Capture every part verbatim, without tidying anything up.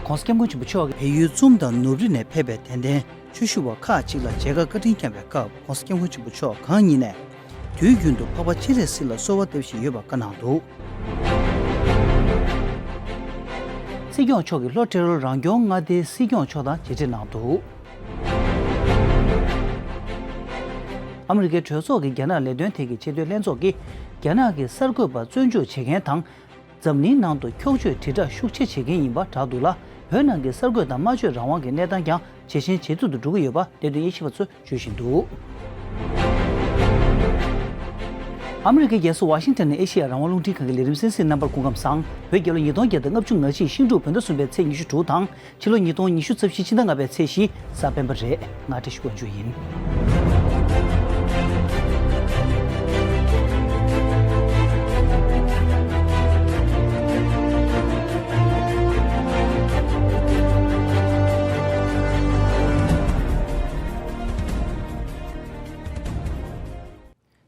༸གོང་ས་༸སྐྱབས་མགོན་ཆེན་པོ་མཆོག་གིས་བལ་ཡུལ་ཙུམ་དང་ནུབ་རི་ནས་ཕེབས་པའི་དད་ལྡན་ཆོས་ཞུ་བ་ཁག་ཅིག་ལ་མཇལ་ཁ་བཀའ་དྲིན་བསྐྱངས་པའི་སྐབས། ༸གོང་ས་༸སྐྱབས་མགོན་ཆེན་པོ་མཆོག་གང་ཉིད་ནས། དུས་རྒྱུན་དུ་འཕགས་པ་སྤྱན་རས་གཟིགས་ལ་གསོལ་བ་འདེབས་བཞིན་ཡོད་པ་བཀའ་གནང་འདུག། སྲིད་སྐྱོང་མཆོག་གིས་ལྷོ་ཏེ་རོལ་རང་སྐྱོང་མངའ་སྡེའི་སྲིད་སྐྱོང་མཆོག་དང་མཇལ་འཕྲད་གནང་འདུག། ཨ་མི་རི་ཀའི་གྲོས་ཚོགས་ཀྱི་རྒྱ་ནག་ལས་དོན་ཐད་ཀྱི་ཆེས་མཐོའི་ལྷན་ཚོགས་ཀྱིས། རྒྱ་ནག་གི་གསར་འགོད་པ་བཙོན་འཇུག་བྱེད་མཁན་དང་། འཛམ་གླིང་ནང་དུ་འཁྱོག་བརྗོད་དྲིལ་བསྒྲགས་ཤུགས་ཆེ་བྱེད་མཁན་ཡིན་པ་བསྒྲགས་འདུག་ལ། བོད་ནང་གི་གསར་འགོད་དང་སྨྲ་བརྗོད་རང་དབང་གི་གནས་སྟངས་ཀྱང་ཇེ་ཞན་ཇེ་སྡུག་ཏུ་འགྲོ་གི་ཡོད་པ་གནད་དོན་དབྱེ་ཞིབ་པ་ཚོས་བརྗོད་བཞིན་འདུག། ཨ་མི་རི་ཀའི་རྒྱལ་ས་ཝ་ཤིང་ཊོན་ནས་ཨེ་ཤེ་ཡ་རང་དབང་རླུང་འཕྲིན་ཁང་གི་ལས་རིམ་གསན་གཟིགས་རྣམ་པར་སྐུ་ཁམས་བཟང་། བོད་རྒྱལ་ལོ་ཉིས་སྟོང་བརྒྱ་དང་ལྔ་བཅུ་ང་གཅིག་ཤིང་འབྲུག་བོད་ཟླ་གསུམ་པའི་ཚེས་ཉི་ཤུ་དྲུག་དང་། ཕྱི་ལོ་ཉིས་སྟོང་ཉི་ཤུ་རྩ་བཞི་ཕྱི་ཟླ་ལྔ་པའི་ཚེས་བཞི་གཟའ་སྤེན་པ་རེད། ང་བཀྲ་ཤིས་དབང་ཕྱུག་ཡིན།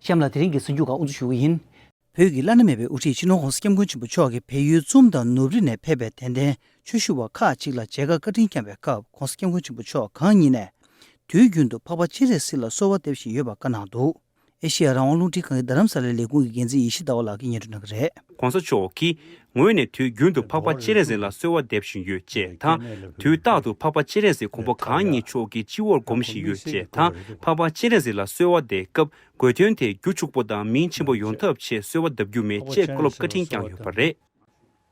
གཤམ་ལ་དེ་རིང་གི་གསར་འགྱུར་ཁག་དབུ་འཛུགས་ཞུ་གི་ཡིན། བོད་ཀྱི་བླ་ན་མེད་པའི་དབུ་ཁྲིད་སྤྱི་ནོར་༸གོང་ས་༸སྐྱབས་མགོན་ཆེན་པོ་མཆོག་གིས་བལ་ཡུལ་ཙུམ་དང་ནུབ་རི་ནས་ཕེབས་པའི་དད་ལྡན་ཆོས་ཞུ་བ་ཁག་ཅིག་ལ་མཇལ་ཁ་བཀའ་དྲིན་བསྐྱངས་པའི་སྐབས། ༸གོང་ས་༸སྐྱབས་མགོན་ཆེན་པོ་མཆོག་གང་ཉིད་ནས། དུས་རྒྱུན་དུ་འཕགས་པ་སྤྱན་རས་གཟིགས་ལ་གསོལ་བ་འདེབས་བཞིན་ཡོད་པ་བཀའ་གནང་འདུག། ཨེ་ཤེ་ཡ་རང་དབང་རླུང་འཕྲིན་ཁང་གི་རྡ་རམ་ས་ལའི་ལས་ཁུངས་ཀྱི་འགན་འཛིན་ཡེ་ཤེས་ཟླ་བ་ལགས་ཀྱིས་སྙན་སྒྲོན་གནང་གི་རེད། ༸གོང་ས་མཆོག་གིས། ངོས་ནས་དུས་རྒྱུན་དུ་འཕགས་པ་སྤྱན་རས་གཟིགས་ལ་གསོལ་བ་འདེབས་བཞིན་ཡོད་ཅེས་དང་། དུས་རྟག་ཏུ་འཕགས་པ་སྤྱན་རས་གཟིགས་མགོན་པོ་གང་ཉིད་མཆོག་གི་སྤྱི་བོར་སྒོམ་བཞིན་ཡོད་ཅེས་དང་། འཕགས་པ་སྤྱན་རས་གཟིགས་ལ་གསོལ་བ་འདེབས་སྐབས། དགོས་དོན་དེ་རྒྱུ་ཕྱུག་པོ་དང་མིང་ཆེན་པོ་ཡོང་ཐབས་ཆེད་གསོལ་བ་འདེབས་རྒྱུ་མེད་ཅེས་བཀའ་སློབ་བཀའ་དྲིན་བསྐྱངས་ཡོད་པ་རེད།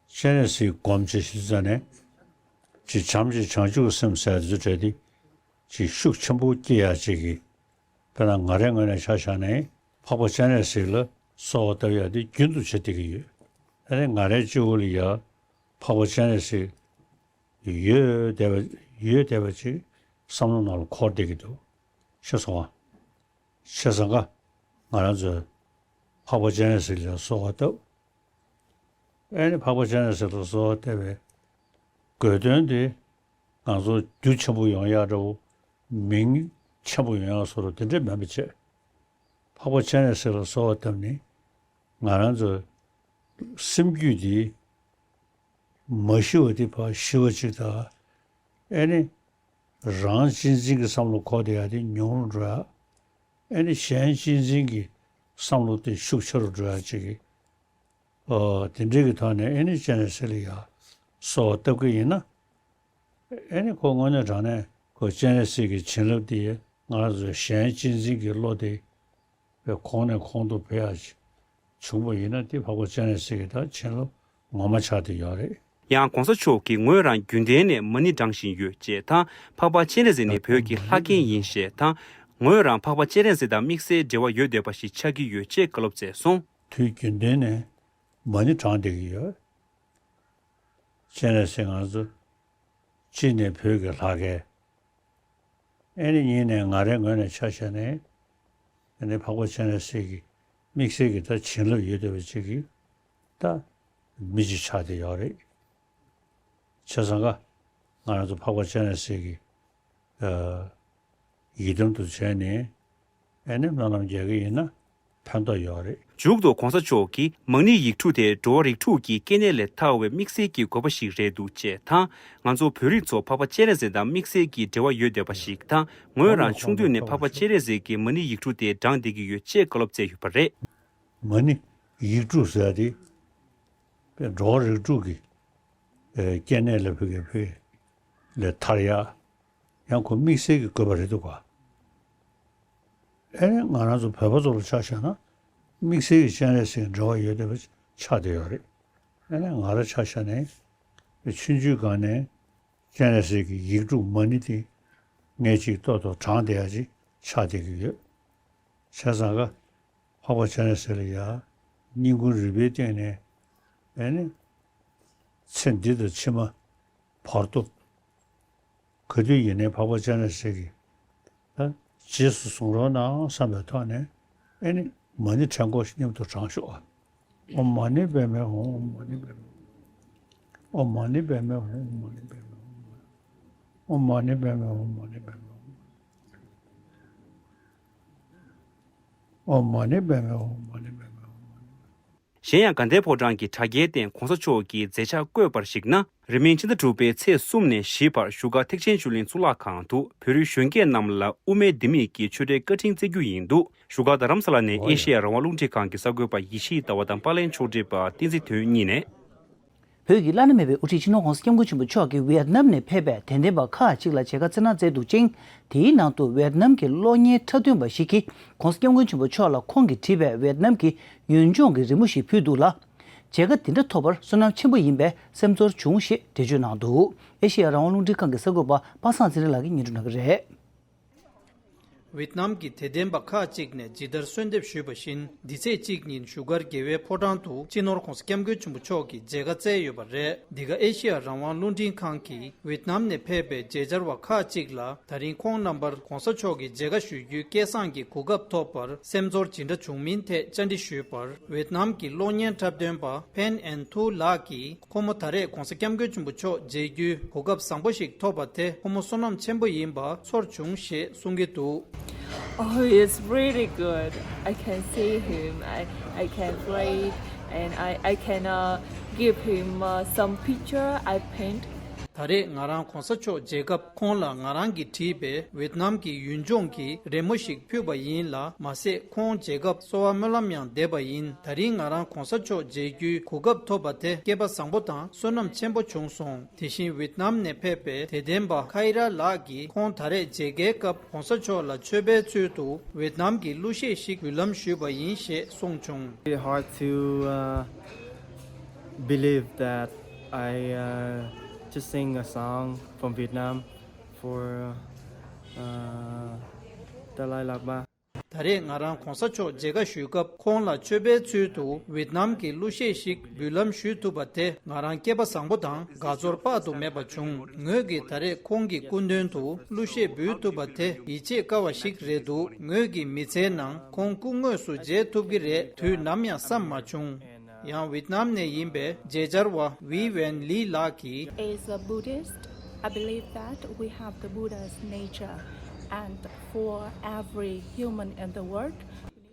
སྤྱན་རས་གཟིགས་སྒོམ་བྱས་ཤི་ཙ་ནས། ཅིག་བྱམས་ཤིང་བྱང་ཆུབ་ཀྱི་སེམས་ཟེར་དེ་ཚོ་བྲལ་ཏེ། ཅིག་ཤུགས་ཆེན་པོ་སྐྱེ་ཡག་ཅིག་གི། དཔེར་ན་ང་རའི་ངོས་ནས་ཆ་བཞག་ནས་འཕགས་པ་སྤྱན་རས་གཟིགས་ལ་གསོལ་བ་བཏབ་ཡག་དེ་རྒྱུན་དུ་བྱེད་བསྡད་ཀྱི་ཡོད། ཨ་ནི་ང་རའི་སྤྱི་བོ་ལ་ཡ་འཕགས་པ་སྤྱན་རས་གཟིགས་ཡོད་བསྡད་པ་ཡོད་བསྡད་པ་ཅིག་བསམ་བློ་ནང་ལ་འཁོར་བསྡད་ཀྱི་འདུག། ཤེས་སོང་ང་། བྱས་ཙང་ཀ་ང་རང་ཚོས་འཕགས་པ་སྤྱན་རས་གཟིགས་ལ་གསོལ་བ་བཏབ། ཨེ་ནི་འཕགས་པ་སྤྱན་རས་གཟིགས་ལ་གསོལ་བ་བཏབ་པའི་དགོས་དོན་དེ་ང་ཚོ་རྒྱུ་ཆེན་པོ་ཡོང་ཡག་འདྲ་བོ། མིང་ཆེན་པོ་ཡོང་ཡག་བཟོ་འདྲ་དེ་འདྲས་མིན་པ་བྱས། འཕགས་པ་སྤྱན་རས་གཟིགས་ལ་གསོལ་བ་བཏབ་ནི་ང་རང་ཚོའི་སེམས་རྒྱུད་འདི་མ་ཤི་བ་དེ་ཕར་ཤི་བ་ཅིག་དང་། ཨེ་ནི། རང་གཅེས་འཛིན་གྱི་བསམ་བློ་འཁོར་བསྡད་ཡག་དེ་ཉུང་རུ་འགྲོ་ཡག། ཨེ་ནི་གཞན་གཅེས་འཛིན་གྱི་བསམ་བློ་དེ་ཤུགས་ཆེ་རུ་འགྲོ་ཡག་ཅིག་གི། ཨོ། དེ་འདྲའི་གི་ཐོག་ནས་ཨེ་ནི་སྤྱན་རས་གཟིགས་ལ་ཡ་གསོལ་བ་བཏབ་གི་ཡིན་ན། ཨེ་ནི་ཁོ་དངོས་གནས་དྲང་གནས་ཁོ་སྤྱན་རས་གཟིགས་ཀྱི་བྱིན་རླབས་དེ་ང་རང་ཚོའི་གཞན་གཅེས་འཛིན་གྱི་བློ་དེ། པའི་གོང་ནས་གོང་དུ་འཕེལ་ཡག་བྱུང་བ་ཡིན་ན་དེ་འཕགས་པ་སྤྱན་རས་གཟིགས་ཀྱི་ད་བྱིན་རླབས་ངོ་མ་ཆགས་བསྡད་ཡོད་རེད། ཡང་༸གོང་ས་མཆོག་གིས་ངོས་རང་རྒྱུན་ལྡན་ནས་མ་ཎི་བགྲང་བཞིན་ཡོད་ཅེས་དང་། འཕགས་པ་སྤྱན་རས་གཟིགས་ནི་བོད་ཀྱི་ལྷ་སྐལ་ཡིན་ཞེས་དང་། ངོས་རང་འཕགས་པ་སྤྱན་རས་གཟིགས་དང་དམིགས་བསལ་འབྲེལ་བ་ཡོད་བསྡད་པ་ཞིག་ཆགས་ཀྱི་ཡོད་ཅེས་བཀའ་སློབ་སྩལ་སོང་། དུས་རྒྱུན་ལྡན་ནས་མ་ཎི་བགྲང་བསྡད་ཀྱི་ཡོད། སྤྱན་རས་གཟིགས་ང་ཚོ་གཅིག་ནས་བོད་ཀྱི་ལྷ་སྐལ། ཨེ་ནི་གཉིས་ནས་ང་རའི་ངོས་ནས་ཆ་བཞག་ནས། ཨེ་ནི་འཕགས་པ་སྤྱན་རས་གཟིགས་ཀྱི་དམིགས་བསལ་གྱི་ད་བྱིན་རླབས་ཡོད་བསྡད་པ་ཅིག་གི་ད་མི་ཅིག་ཆགས་བསྡད་ཡོད་རེད། བྱས་ཙང་ཀ་ང་རང་ཚོ་འཕགས་པ་སྤྱན་རས་གཟིགས་ཀྱི་ཨ་ཡི་དམ་དུ་བྱས་ནས་ཨེ་ནི་སྨོན་ལམ་རྒྱག་གི་ཡིན་ན། ཕན་ཐོགས་ཡོད་རེད། མཇུག་ཏུ་༸གོང་ས་མཆོག་གིས་མ་ཎི་ཡིག་འབྲུ་དེ་འགྲོ་བ་རིགས་དྲུག་གི་སྐྱེ་གནས་ལས་ཐར་བའི་དམིགས་བསལ་གྱི་དགོས་པ་ཞིག་རེད་འདུག་ཅེས་དང་། ང་ཚོ་བོད་རིགས་ཚོ་འཕགས་པ་སྤྱན་རས་གཟིགས་དང་དམིགས་བསལ་གྱི་འབྲེལ་བ་ཡོད་བསྡད་པ་ཞིག་དང་། ངོས་རང་ཆུང་དུས་ནས་འཕགས་པ་སྤྱན་རས་གཟིགས་ཀྱི་མ་ཎི་ཡིག་འབྲུ་དེ་བགྲངས་བསྡད་ཀྱི་ཡོད་ཅེས་བཀའ་སློབ་སྩལ་ཡོད་པ་རེད། མ་ཎི་ཡིག་འབྲུ་ཟེར་ཡ་དེ་འགྲོ་བ་རིགས་དྲུག་གི་སྐྱེ་གནས་ལ་ཕུལ་གྱི་ཕུལ་ལས་ཐར་ཡ། ཡང་ཁོ་དམིགས་བསལ་གྱི་དགོས་པ་རེད་འདུག་ག། ཨེ་ནི་ང་རང་ཚོ་བོད་པ་ཚོ་ལ་ཆ་བཞག་ན་དམིགས་བསལ་གྱི་སྤྱན་རས་གཟིགས་འབྲེལ་བ་ཡོད་བསྡད་པ་ཆགས་བསྡད་ཡོད་རེད། ཨེ་ནི་ང་རང་ཆ་བཞག་ནས་ཆུང་ཆུང་སྒང་ནས་སྤྱན་རས་གཟིགས་ཀྱི་ཡིག་འབྲུ་མ་ཎི་དེ་ངས་ཅིག་ཏོག་ཏོག་བགྲངས་བསྡད་ཡ་ཅིག་ཆགས་བསྡད་ཀྱི་ཡོད། བྱས་ཙང་ཀ་འཕགས་པ་སྤྱན་རས་གཟིགས་ལ་ཡ་སྙིང་ཁུང་རུས་པའི་གཏིང་ནས་ཨེ་ནི་ཚེ་འདི་དང་ཕྱི་མ་བར་དོ། ག་དུས་ཡིན་ནའི་འཕགས་པ་སྤྱན་རས་གཟིགས་ཀྱི་ད་རྗེས་སུ་བཟུང་རོགས་གནང་བསམ་པའི་ཐོག་ནས་ཨེ་ནི་མ་ཎི་ཕྲེང་སྐོར་མཉམ་དུ་བགྲངས་ཤོག། ཨ། ཨོཾ་མ་ཎི་པདྨེ་ཧཱུྃ། ཨོཾ་མ་ཎི་པདྨེ་ཧཱུྃ། ཨོཾ་མ་ཎི་པདྨེ་ཧཱུྃ། ཨོཾ་མ་ཎི་པདྨེ་ཧཱུྃ། ཨོཾ་མ་ཎི་པདྨེ་ཧཱུྃ། ཨོཾ་མ་ཎི་པདྨེ་ཧཱུྃ། ཨོཾ་མ་ཎི་པདྨེ་ཧཱུྃ། མ་ཎི་པདྨེ་ཧཱུྃ། མ་ཎི་པདྨེ་ཧཱུྃ། གཞན་ཡང་དགའ་ལྡན་ཕོ་བྲང་གི་དྲ་རྒྱའི་སྟེང་༸གོང་ས་མཆོག་གི་མཛད་འཆར་བཀོད་པར་གཞིགས་ན། རིང་མིན་ཕྱི་ཟླ་དྲུག་པའི་ཚེས་གསུམ་ནས་བཞི་བར་བཞུགས་སྒར་ཐེག་ཆེན་ཆོས་གླིང་གཙུག་ལག་ཁང་དུ་བོད་རིགས་གཞོན་སྐྱེས་རྣམས་ལ་དབུ་མའི་ལྡེ་མིག་གི་ཆོས་འབྲེལ་བཀའ་དྲིན་སྩལ་རྒྱུ་ཡིན་འདུག་བཞུགས་སྒར་རྡ་རམ་ས་ལ་ནས་ཨེ་ཤེ་ཡ་རང་དབང་རླུང་འཕྲིན་ཁང་གི་གསར་འགོད་པ་ཡེ་ཤེས་ཟླ་བ་དང་པཱ་ལགས་མཆོག་སྤྲད་པ་བསྟན་འཛིན་དོན་གཉིས་ནས། བོད་ཀྱི་བླ་ན་མེད་པའི་དབུ་ཁྲིད་སྤྱི་ནོར་༸གོང་ས་༸སྐྱབས་མགོན་ཆེན་པོ་མཆོག་གིས་ཝེད་ནམ་ནས་ཕེབས་པའི་དད་ལྡན་པ་ཁག་ཅིག་ལ་མཇལ་ཁ་བསྩལ་གནང་མཛད་འདུག་ཅིང་། དེའི་ནང་དུ་ཝེད་ནམ་གྱི་གློག་བརྙན་འཁྲབ་སྟོན་པ་ཞིག་གིས་༸གོང་ས་༸སྐྱབས་མགོན་ཆེན་པོ་མཆོག་ལ་ཁོང་གིས་བྲིས་པའི་ཝེད་ནམ་གྱི་ཡུལ་ལྗོངས་ཀྱི་རི་མོ་ཞིག་ཕུལ་འདུག་ལ། མཇལ་ཁ་འདི་འདྲ་ཐོབ་པར་བསོད་ནམས་ཆེན་པོ་ཡིན་པའི་སེམས་ཚོར་བྱུང་ཞེས་འགྲེལ་བརྗོད་གནང་འདུག་ཨེ་ཤེ་ཡ་རང་དབང་རླུང་འཕྲིན་ཁང་གི་གསར་འགོད་པ་པ་སངས་ཚེ་རིང་ལགས་ཀྱིས་སྙན་སྒྲོན་གནང་གི་རེད། ཝེད་ནམ་གྱི་དད་ལྡན་པ་ཁག་ཅིག་ནས་ཇི་ལྟར་གསོལ་འདེབས་ཞུས་པ་བཞིན། འདི་ཚེས་གཅིག་ཉིན་བཞུགས་སྒར་རྒྱལ་བའི་ཕོ་བྲང་དུ་སྤྱི་ནོར་༸གོང་ས་༸སྐྱབས་མགོན་ཆེན་པོ་མཆོག་གིས་མཇལ་ཁ་བསྩལ་ཡོད་པ་རེད། འདི་ག་ཨེ་ཤེ་ཡ་རང་དབང་རླུང་འཕྲིན་ཁང་གིས་ཝེད་ནམ་ནས་ཕེབས་པའི་མཇལ་བཅར་བ་ཁག་ཅིག་ལ། ད་རིང་ཁོང་རྣམ་པར་༸གོང་ས་མཆོག་གི་མཇལ་ཁ་ཞུ་རྒྱུའི་སྐལ་བཟང་གི་གོ་སྐབས་ཐོབ་པར་སེམས་ཚོར་ཇི་འདྲ་བྱུང་མིན་ཐད་བཅར་འདྲི་ཞུས་པར། ཝེད་ནམ་གྱི་གློག་བརྙན་འཁྲབ་སྟོན་པ་ཕན་ཨན་ཐུའུ་ལགས་ཀྱིས། ཁོ་མོ་ད་རེས་༸གོང་ས་༸སྐྱབས་མགོན་ཆེན་པོ་མཆོག་མཇལ་རྒྱུའི་གོ་སྐབས་བཟང་པོ་ཞིག་ཐོབ་པ་དེ་ཁོ་མོ་བསོད་ནམས་ཆེན་པོ་ཡིན་པ་ཚོར་བྱུང་ཞེས་གསུང་གི་འདུག Oh, it's really good. I can see him. I, I can play and I, I can uh, give him uh, some picture I paint. ད་རེས་ང་རང་༸གོང་ས་མཆོག་མཇལ་སྐབས་ཁོང་ལ་ང་རང་གིས་བྲིས་པའི་ཝེད་ནམ་གྱི་ཡུལ་ལྗོངས་ཀྱི་རི་མོ་ཞིག་ཕུལ་བ་ཡིན་ལ། མ་ཟད་ཁོང་མཇལ་སྐབས་གསོལ་བ་སྨོན་ལམ་ཡང་འདེབས་པ་ཡིན། ད་རིང་ང་རང་༸གོང་ས་མཆོག་མཇལ་རྒྱུའི་གོ་སྐབས་ཐོབ་པ་དེ་སྐལ་པ་བཟང་པོ་དང་བསོད་ནམས་ཆེན་པོ་བྱུང་སོང་། དེ་བཞིན་ཝེད་ནམ་ནས་ཕེབས་པའི་དད་ལྡན་པ་ཁའི་ར་ལགས་ཀྱིས་ཁོང་ད་རེས་མཇལ་ཁའི་སྐབས་༸གོང་ས་མཆོག་ལ་མཆོད་པའི་ཚུལ་དུ་ཝེད་ནམ་གྱི་གླུ་གཞས་ཤིག་འབུལ་ལམ་ཞུས་པ་ཡིན་ཞེས་གསུངས་བྱུང་། Very hard to uh, believe that I uh, just sing a song from Vietnam for uh, Dalai Lama. ད་རེས་ང་རང་༸གོང་ས་མཆོག་མཇལ་ཁ་ཞུས་སྐབས་ཁོང་ལ་མཆོད་པའི་ཚུལ་དུ་ཝེད་ནམ་གྱི་གླུ་གཞས་ཤིག་འབུལ་ལམ་ཞུས་ཐུབ་པ་དེ་ང་རང་སྐལ་པ་བཟང་པོ་དང་དགའ་ཚོར་དཔག་ཏུ་མེད་པ་བྱུང་། ངོས་ཀྱིས་ད་རེས་ཁོང་གི་སྐུ་མདུན་དུ་གླུ་གཞས་འབུལ་ཐུབ་པ་དེ་ཡིད་ཆེས་དཀའ་བ་ཞིག་རེད་འདུག་ངོས་ཀྱི་མི་ཚེའི་ནང་ཁོང་སྐུ་དངོས་སུ་མཇལ་ཐུབ་ཀྱི་རེད་དུས་ནམ་ཡང་བསམ་མ་བྱུང་། ཡང་ཝེད་ནམ་ནས་ཡིན་པའི་མཇལ་བཅར་བ་ཝི་ཝན་ལི་ལགས་ཀྱིས། As a Buddhist, I believe that we have the Buddha's nature, and for every human in the world,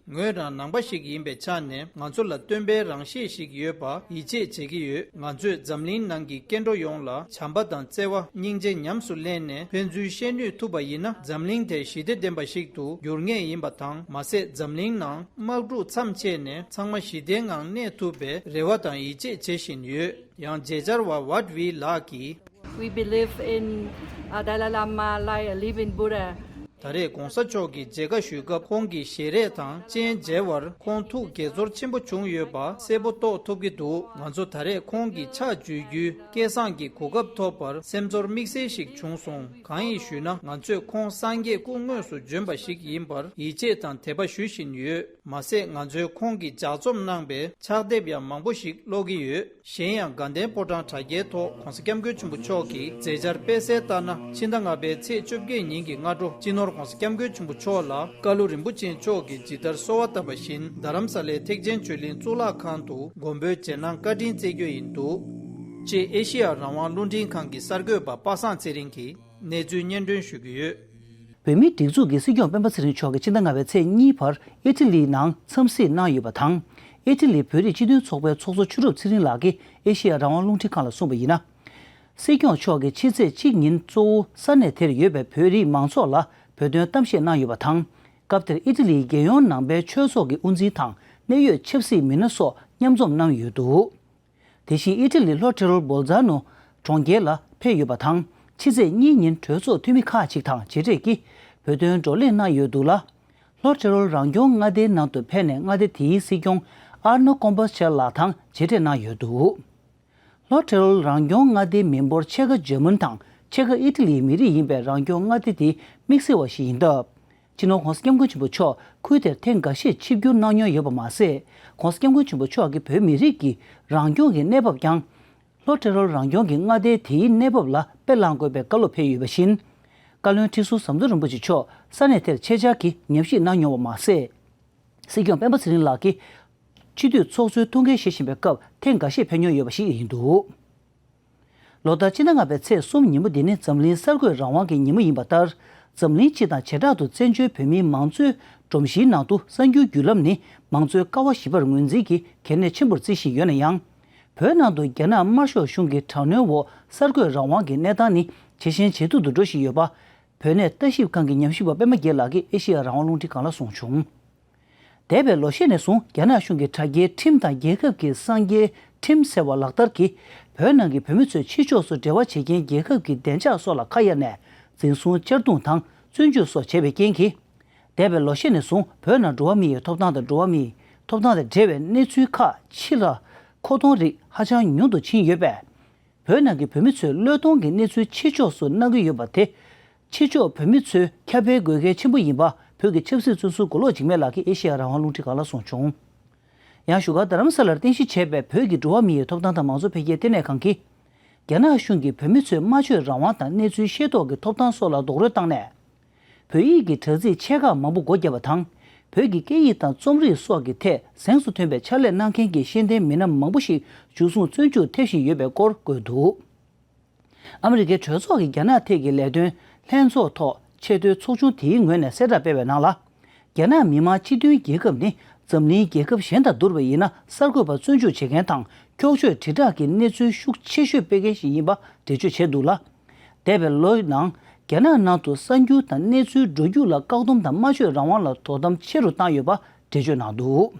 ངོས་རང་ནང་པ་ཞིག་ཡིན་པའི་ཆ་ནས་ང་ཚོ་ལ་སྟོན་པའི་རང་གཤིས་ཤིག་ཡོད་པ་ཡིད་ཆེས་བྱེད་ཀྱི་ཡོད། ང་ཚོས་འཛམ་གླིང་ནང་གི་སྐྱེ་འགྲོ་ཡོངས་ལ་བྱམས་པ་དང་བརྩེ་བ་སྙིང་རྗེ་ཉམས་སུ་ལེན་ནས་ཕན་ཚུན་ཤེས་ནུས་ཐུབ་པ་ཡིན་ན། འཛམ་གླིང་དེ་ཞི་བདེ་ལྡན་པ་ཞིག་ཏུ་འགྱུར་ངེས་ཡིན་པ་དང་། མ་ཟད་འཛམ་གླིང་ནང་དམག་འཁྲུག་མཚམས་ཆད་ནས་ཚང་མ་ཞི་བདེའི་ངང་གནས་ཐུབ་པའི་རེ་བ་དང་ཡིད་ཆེས་བྱེད་བཞིན་ཡོད། ཡང་མཇལ་བཅར་བ་ཝཱད་ཝི་ལགས་ཀྱིས། We believe in uh, Dalai Lama like a living Buddha. ད་རེས་༸གོང་ས་མཆོག་གི་མཇལ་ཁ་ཞུས་སྐབས་ཁོང་གི་ཞལ་རས་དང་སྤྱན་མཇལ་བར་ཁོང་ཐུགས་དགྱེས་ཚོར་ཆེན་པོ་བྱུང་ཡོད་པ་གསལ་པོ་རྟོགས་ཐུབ་ཀྱི་འདུག་ང་ཚོ་ད་རེས་ཁོང་གི་ཕྱག་མཇལ་རྒྱུའི་སྐལ་བཟང་གི་གོ་སྐབས་ཐོབ་པར་སེམས་ཚོར་དམིགས་བསལ་ཞིག་བྱུང་སོང་། གང་ཡིན་ཞུས་ན། ང་ཚོས་ཁོང་སངས་རྒྱས་སྐུ་དངོས་སུ་བྱོན་པ་ཞིག་ཡིན་པར་ཡིད་ཆེས་དང་དད་པ་ཞུ་བཞིན་ཡོད། མ་ཟད་ང་ཚོས་ཁོང་གིས་ལྗགས་རྩོམ་གནང་པའི་ཕྱག་དེབ་ཡང་མང་པོ་ཞིག་ཀློག་གི་ཡོད། གཞན་ཡང་དགའ་ལྡན་ཕོ་བྲང་དྲ་རྒྱའི་ཐོག་༸གོང་ས་༸སྐྱབས་མགོན་ཆེན་པོ་མཆོག་གི་མཛད་འཆར་སྤེལ་གསལ་ལྟར་ན། ཕྱི་ཟླ་ལྔ་པའི་ཚེས་བཅོ་བརྒྱད་ཉིན་གྱི་སྔ་དྲོ། སྤྱི་ནོར་༸གོང་ས་༸སྐྱབས་མགོན་ཆེན་པོ་མཆོག་ལ་ཀ་ལུ་རིན་པོ་ཆེ་མཆོག་གིས་ཇི་ལྟར་གསོལ་བ་བཏབ་པ་བཞིན། རྡ་རམ་ས་ལའི་ཐེག་ཆེན་ཆོས་གླིང་གཙུག་ལག་ཁང་དུ་མགོན་པོའི་རྗེས་གནང་བཀའ་དྲིན་སྩལ་རྒྱུ་ཡིན་འདུག་ཅེས་ཨེ་ཤེ་ཡ་རང་དབང་རླུང་འཕྲིན་ཁང་གི་གསར་འགོད་པ་པ་སངས་ཚེ་རིང་གིས་གནས་ཚུལ་སྙན་སྒྲོན་ཞུ་གི་ཡོད། བོད་མིའི་སྒྲིག་འཛུགས་ཀྱི་སྲིད་སྐྱོང་སྤེན་པ་ཚེ་རིང་མཆོག་གིས་ཕྱི་ཟླ་ལྔ་པའི་ཚེས་གཉིས་བར་ཨི་ཊ་ལིའི་ནང་འཚམས་གཟིགས་གནང་ཡོད་པ་དང་། ཨི་ཊ་ལིའི་བོད་རིགས་སྤྱི་མཐུན་ཚོགས་པའི་ཚོགས་གཙོ་ཆོས་གྲུབ་ཚེ་རིང་ལགས་ཀྱིས་ཨེ་ཤེ་ཡ་རང་དབང་རླུང་འཕྲིན་ཁང་ལ་གསུངས་པ་ཡིན་ན། སྲིད་སྐྱོང་མཆོག་གིས་ཕྱི་ཚེས་གཅིག་ཉིན་གཙོ་བོ་ས་གནས་དེར་ཡོད་པའི་བོད་རིགས་མང་ཚོགས་ལ་བོད་དོན་གཏམ་བཤད་གནང་ཡོད་པ་དང་། སྐབས་དེར་ཨི་ཊ་ལིའི་རྒྱལ་ཡོངས་ནང་པའི་ཆོས་ཚོགས་ཀྱི་དབུ་འཛིན་དང་གནད་ཡོད་ཆབ་སྲིད་མི་སྣ་སོགས་མཉམ་འཛོམས་གནང་ཡོད་འདུག་དེ་བཞིན་ཨི་ཊ་ལི་ལྷོ་ཏི་རོལ་བོལ་ཛ་ནོ་གྲོང་ཁྱེར་ལ་ཕེབས་ཡོད་པ་དང་། ཕྱི་ཚེས་གཉིས་ཉིན་གྲོས་ཚོགས་འཐུས་མི་ཁག་ཅིག་དང་མཇལ་འཕྲད་ཀྱིས་བོད་དོན་བགྲོ་གླེང་གནང་ཡོད་འདུག་ལ། ལྷོ་ཏི་རོལ་རང་སྐྱོང་མངའ་སྡེའི་ནང་དུ་ཕེབས་ནས་མངའ་སྡེ་དེའི་སྲིད་སྐྱོང་ཨར་ནོ་ཀོམ་པོ་ཆེར་ལགས་དང་མཇལ་འཕྲད་གནང་ཡོད་འདུག་ལྷོ་ཏི་རོལ་རང་སྐྱོང་མངའ་སྡེའི་མི་འབོར་ཕྱེད་ཀ་འཇར་མན་དང་ཕྱེད་ཀ་ཨི་ཊ་ལིའི་མི་རིགས་ཡིན་པའི་རང་སྐྱོང་མངའ་སྡེ་དེའི་དམིགས་བསལ་བ་ཞིག་ཡིན་སྟབས། སྤྱི་ནོར་༸གོང་ས་༸སྐྱབས་མགོན་ཆེན་པོ་མཆོག་ཁུལ་དེར་ཐེངས་འགའ་ཤས་ཆིབས་བསྒྱུར་གནང་མྱོང་ཡོད་པ་མ་ཟད། ༸གོང་ས་༸སྐྱབས་མགོན་ཆེན་པོ་མཆོག་གིས་བོད་མི་རིགས་ཀྱི་རང་སྐྱོང་གི་གནས་བབ་ཀྱང་། ལྷོ་ཏི་རོལ་རང་སྐྱོང་གི་མངའ་སྡེའི་དེའི་གནས་བབ་ལ་དཔེ་བླངས་དགོས་པའི་བཀའ་སློབ་ཕེབས་ཡོད་པ་བཞིན། བཀའ་བློན་ཁྲི་ཟུར་ཟམ་གདོང་རིན་པོ་ཆེ་མཆོག་ས་གནས་དེར་ཆེད་བཅར་གྱིས་ཉམས་ཞིབ་གནང་མྱོང་བ་མ་ཟད། སྲིད་སྐྱོང་སྤེན་པ་ཚེ་རིང་ལགས་ཀྱིས་སྤྱི་འཐུས་ཚོགས་གཙོའི་ཐུགས་འགན་བཞེས་བཞིན་པའི་སྐབས་ཐེངས་འགའ་ཤས་ཕེབས་མྱོང་ཡོད་པ་ཞིག་ཡིན་འདུག་ལོ་ལྟར་སྤྱི་ཟླ་ལྔ་པའི་ཚེས་གསུམ་ཉིན་མོ་འདི་ནི་འཛམ་གླིང་གསར་འགོད་རང་དབང་གི་ཉིན་མོ་ཡིན་པ་ལྟར། འཛམ་གླིང་སྤྱི་དང་བྱེ་བྲག་ཏུ་བཙན་བྱོལ་བོད་མིའི་མང་གཙོའི་སྒྲོམ་གཞིའི་ནང་དུ་གསར་འགྱུར་བརྒྱུད་ལམ་ནི་མང་གཙོའི་ཀ་བ་བཞི་པར་ངོས་འཛིན་གྱིས་གལ་གནད་ཆེན་པོར་བརྩི་བཞིན་ཡོད་ན་ཡང་། བོད་ནང་དུ་རྒྱ་ནག་དམར་ཤོག་གཞུང་གི་དྲག་གནོན་འོག་གསར་འགོད་རང་དབང་གི་གནས་སྟངས་ནི་ཇེ་ཞན་ཇེ་སྡུག་ཏུ་འགྲོ་བཞིན་ཡོད་པ། བོད་གནས་ལྟ་ཞིབ་ཁང་གི་ཉམས་ཞིབ་པ་པད་མ་རྒྱལ་ལགས་ཀྱིས་ཨེ་ཤེ་ཡ་རང་དབང་རླུང་འཕྲིན་ཁང་ལ་གསུངས་བྱུང་། འདས་པའི་ལོ་ཤས་ནས་བཟུང་རྒྱ་ནག་གཞུང་གིས་དྲ་རྒྱའི་ཁྲིམས་དང་རྒྱལ་ཁབ་ཀྱི་གསང་རྒྱའི་ཁྲིམས་ཟེར་བ་ལག་བསྟར་གྱིས། བོད་ནང་གི་བོད་མི་ཚོས་ཕྱི་ཕྱོགས་སུ་འབྲེལ་བ་བྱེད་མཁན་རྒྱལ་ཁབ་ཀྱི་བདེ་འཇགས་སོགས་ལ་ཁ་གཡར་ནས། འཛིན་བཟུང་གཅར་རྡུང་དང་བཙོན་འཇུག་སོགས་བྱས་པའི་རྐྱེན་གྱིས། འདས་པའི་ལོ་ཤས་ནས་བཟུང་བོད་ནང་འགྲོ་བ་མི་ཡི་ཐོབ་ཐང་དང་འགྲོ་བ་མིའི་ཐོབ་ཐང་དང་འབྲེལ་བའི་གནས་ཚུལ་ཁག་ཕྱི་ལ་མཁོ་གཏོང་རིགས་ཧ་ཅང་ཉུང་དུ་ཕྱིན་ཡོད་པས། བོད་ནང་གི་བོད་མི་ཚོས་བློས་གཏོང་གི་གནས་ཚུལ་ཕྱི་ཕྱོགས་སུ་གནང་གི་ཡོད་པ་དེ། ཕྱི་ཕྱོགས་བོད་མི་ཚོས་ཁྱབ་སྤེལ་དགོས་གལ་ཆེན་པོ་ཡིན་པ་བོད་ཀྱི་ཆབ་སྲིད་བཙོན་ཟུར་མགོ་ལོག་འཇིགས་མེད་ལགས་ཀྱིས་ཨེ་ཤེ་ཡ་རང་དབང་རླུང་འཕྲིན་ཁང་ལ་གསུངས་བྱུང་། ཡང་བཞུགས་སྒར་རྡ་རམ་ས་ལར་རྟེན་གཞི་བྱས་པའི་བོད་ཀྱི་འགྲོ་བ་མི་ཡི་ཐོབ་ཐང་དང་མང་གཙོ་འཕེལ་རྒྱས་ལྟེ་གནས་ཁང་གིས། རྒྱ་ནག་གཞུང་གིས་བོད་མི་ཚོའི་སྨྲ་བརྗོད་རང་དབང་དང་གནས་ཚུལ་ཤེས་རྟོགས་ཀྱི་ཐོབ་ཐང་སོགས་ལ་རྡོག་རོལ་བཏང་ནས། བོད་ཡིག་གི་དྲ་ཚིགས་ཆེ་ཁག་མང་པོ་སྒོ་བརྒྱབ་པ་དང་། བོད་ཀྱི་སྐད་ཡིག་དང་རྩོམ་རིག་སོགས་ཀྱི་ཐད་གཟེངས་སུ་ཐོན་པའི་ཕྱག་ལས་གནང་མཁན་གྱི་ཤེས་ལྡན་མི་སྣ་མང་པོ་ཞིག་འཇུ་བཟུང་བཙོན་འཇུག་ཐེབས་བཞིན་ཡོད་པའི་སྐོར་བཀོད་འདུག། ཨ་མི་རི་ཀའི་གྲོས་ཚོགས་ཀྱི་རྒྱ་ནག་ཐད་ཀྱི་ལས་དོན་ལྷན་ཚོགས་ཐོག་ཆེས་མཐོའི་ཚོགས་ཆུང་དེའི་ངོས་ནས་གསལ་བསྒྲགས་སྤེལ་བའི་ནང་ལ། རྒྱ་ནག་མི་དམངས་སྤྱི་མཐུན་རྒྱལ་ཁབ་ནི་འཛམ་གླིང་རྒྱལ་ཁབ་གཞན་དང་བསྡུར་བ་ཡིན་ན་གསར་འགོད་པ་བཙོན་འཇུག་བྱེད་མཁན་དང་འཁྱོག་བརྗོད་དྲིལ་བསྒྲགས་ཀྱི་གནས་ཚུལ་ཤུགས་ཆེ་ཤོས་སྤེལ་མཁན་ཞིག་ཡིན་པ་འགྲེལ་བརྗོད་བྱས་འདུག་ལ། འདས་པའི་ལོའི་ནང་རྒྱ་ནག་ནང་དུ་གསར་འགྱུར་དང་གནས་ཚུལ་འགྲོ་རྒྱུགས་ལ་བཀག་སྡོམ་དང་སྨྲ་བརྗོད་རང་དབང་ལ་དོ་དམ་ཆེ་རུ་བཏང་ཡོད་པ་འགྲེལ་བརྗོད་གནང་འདུག།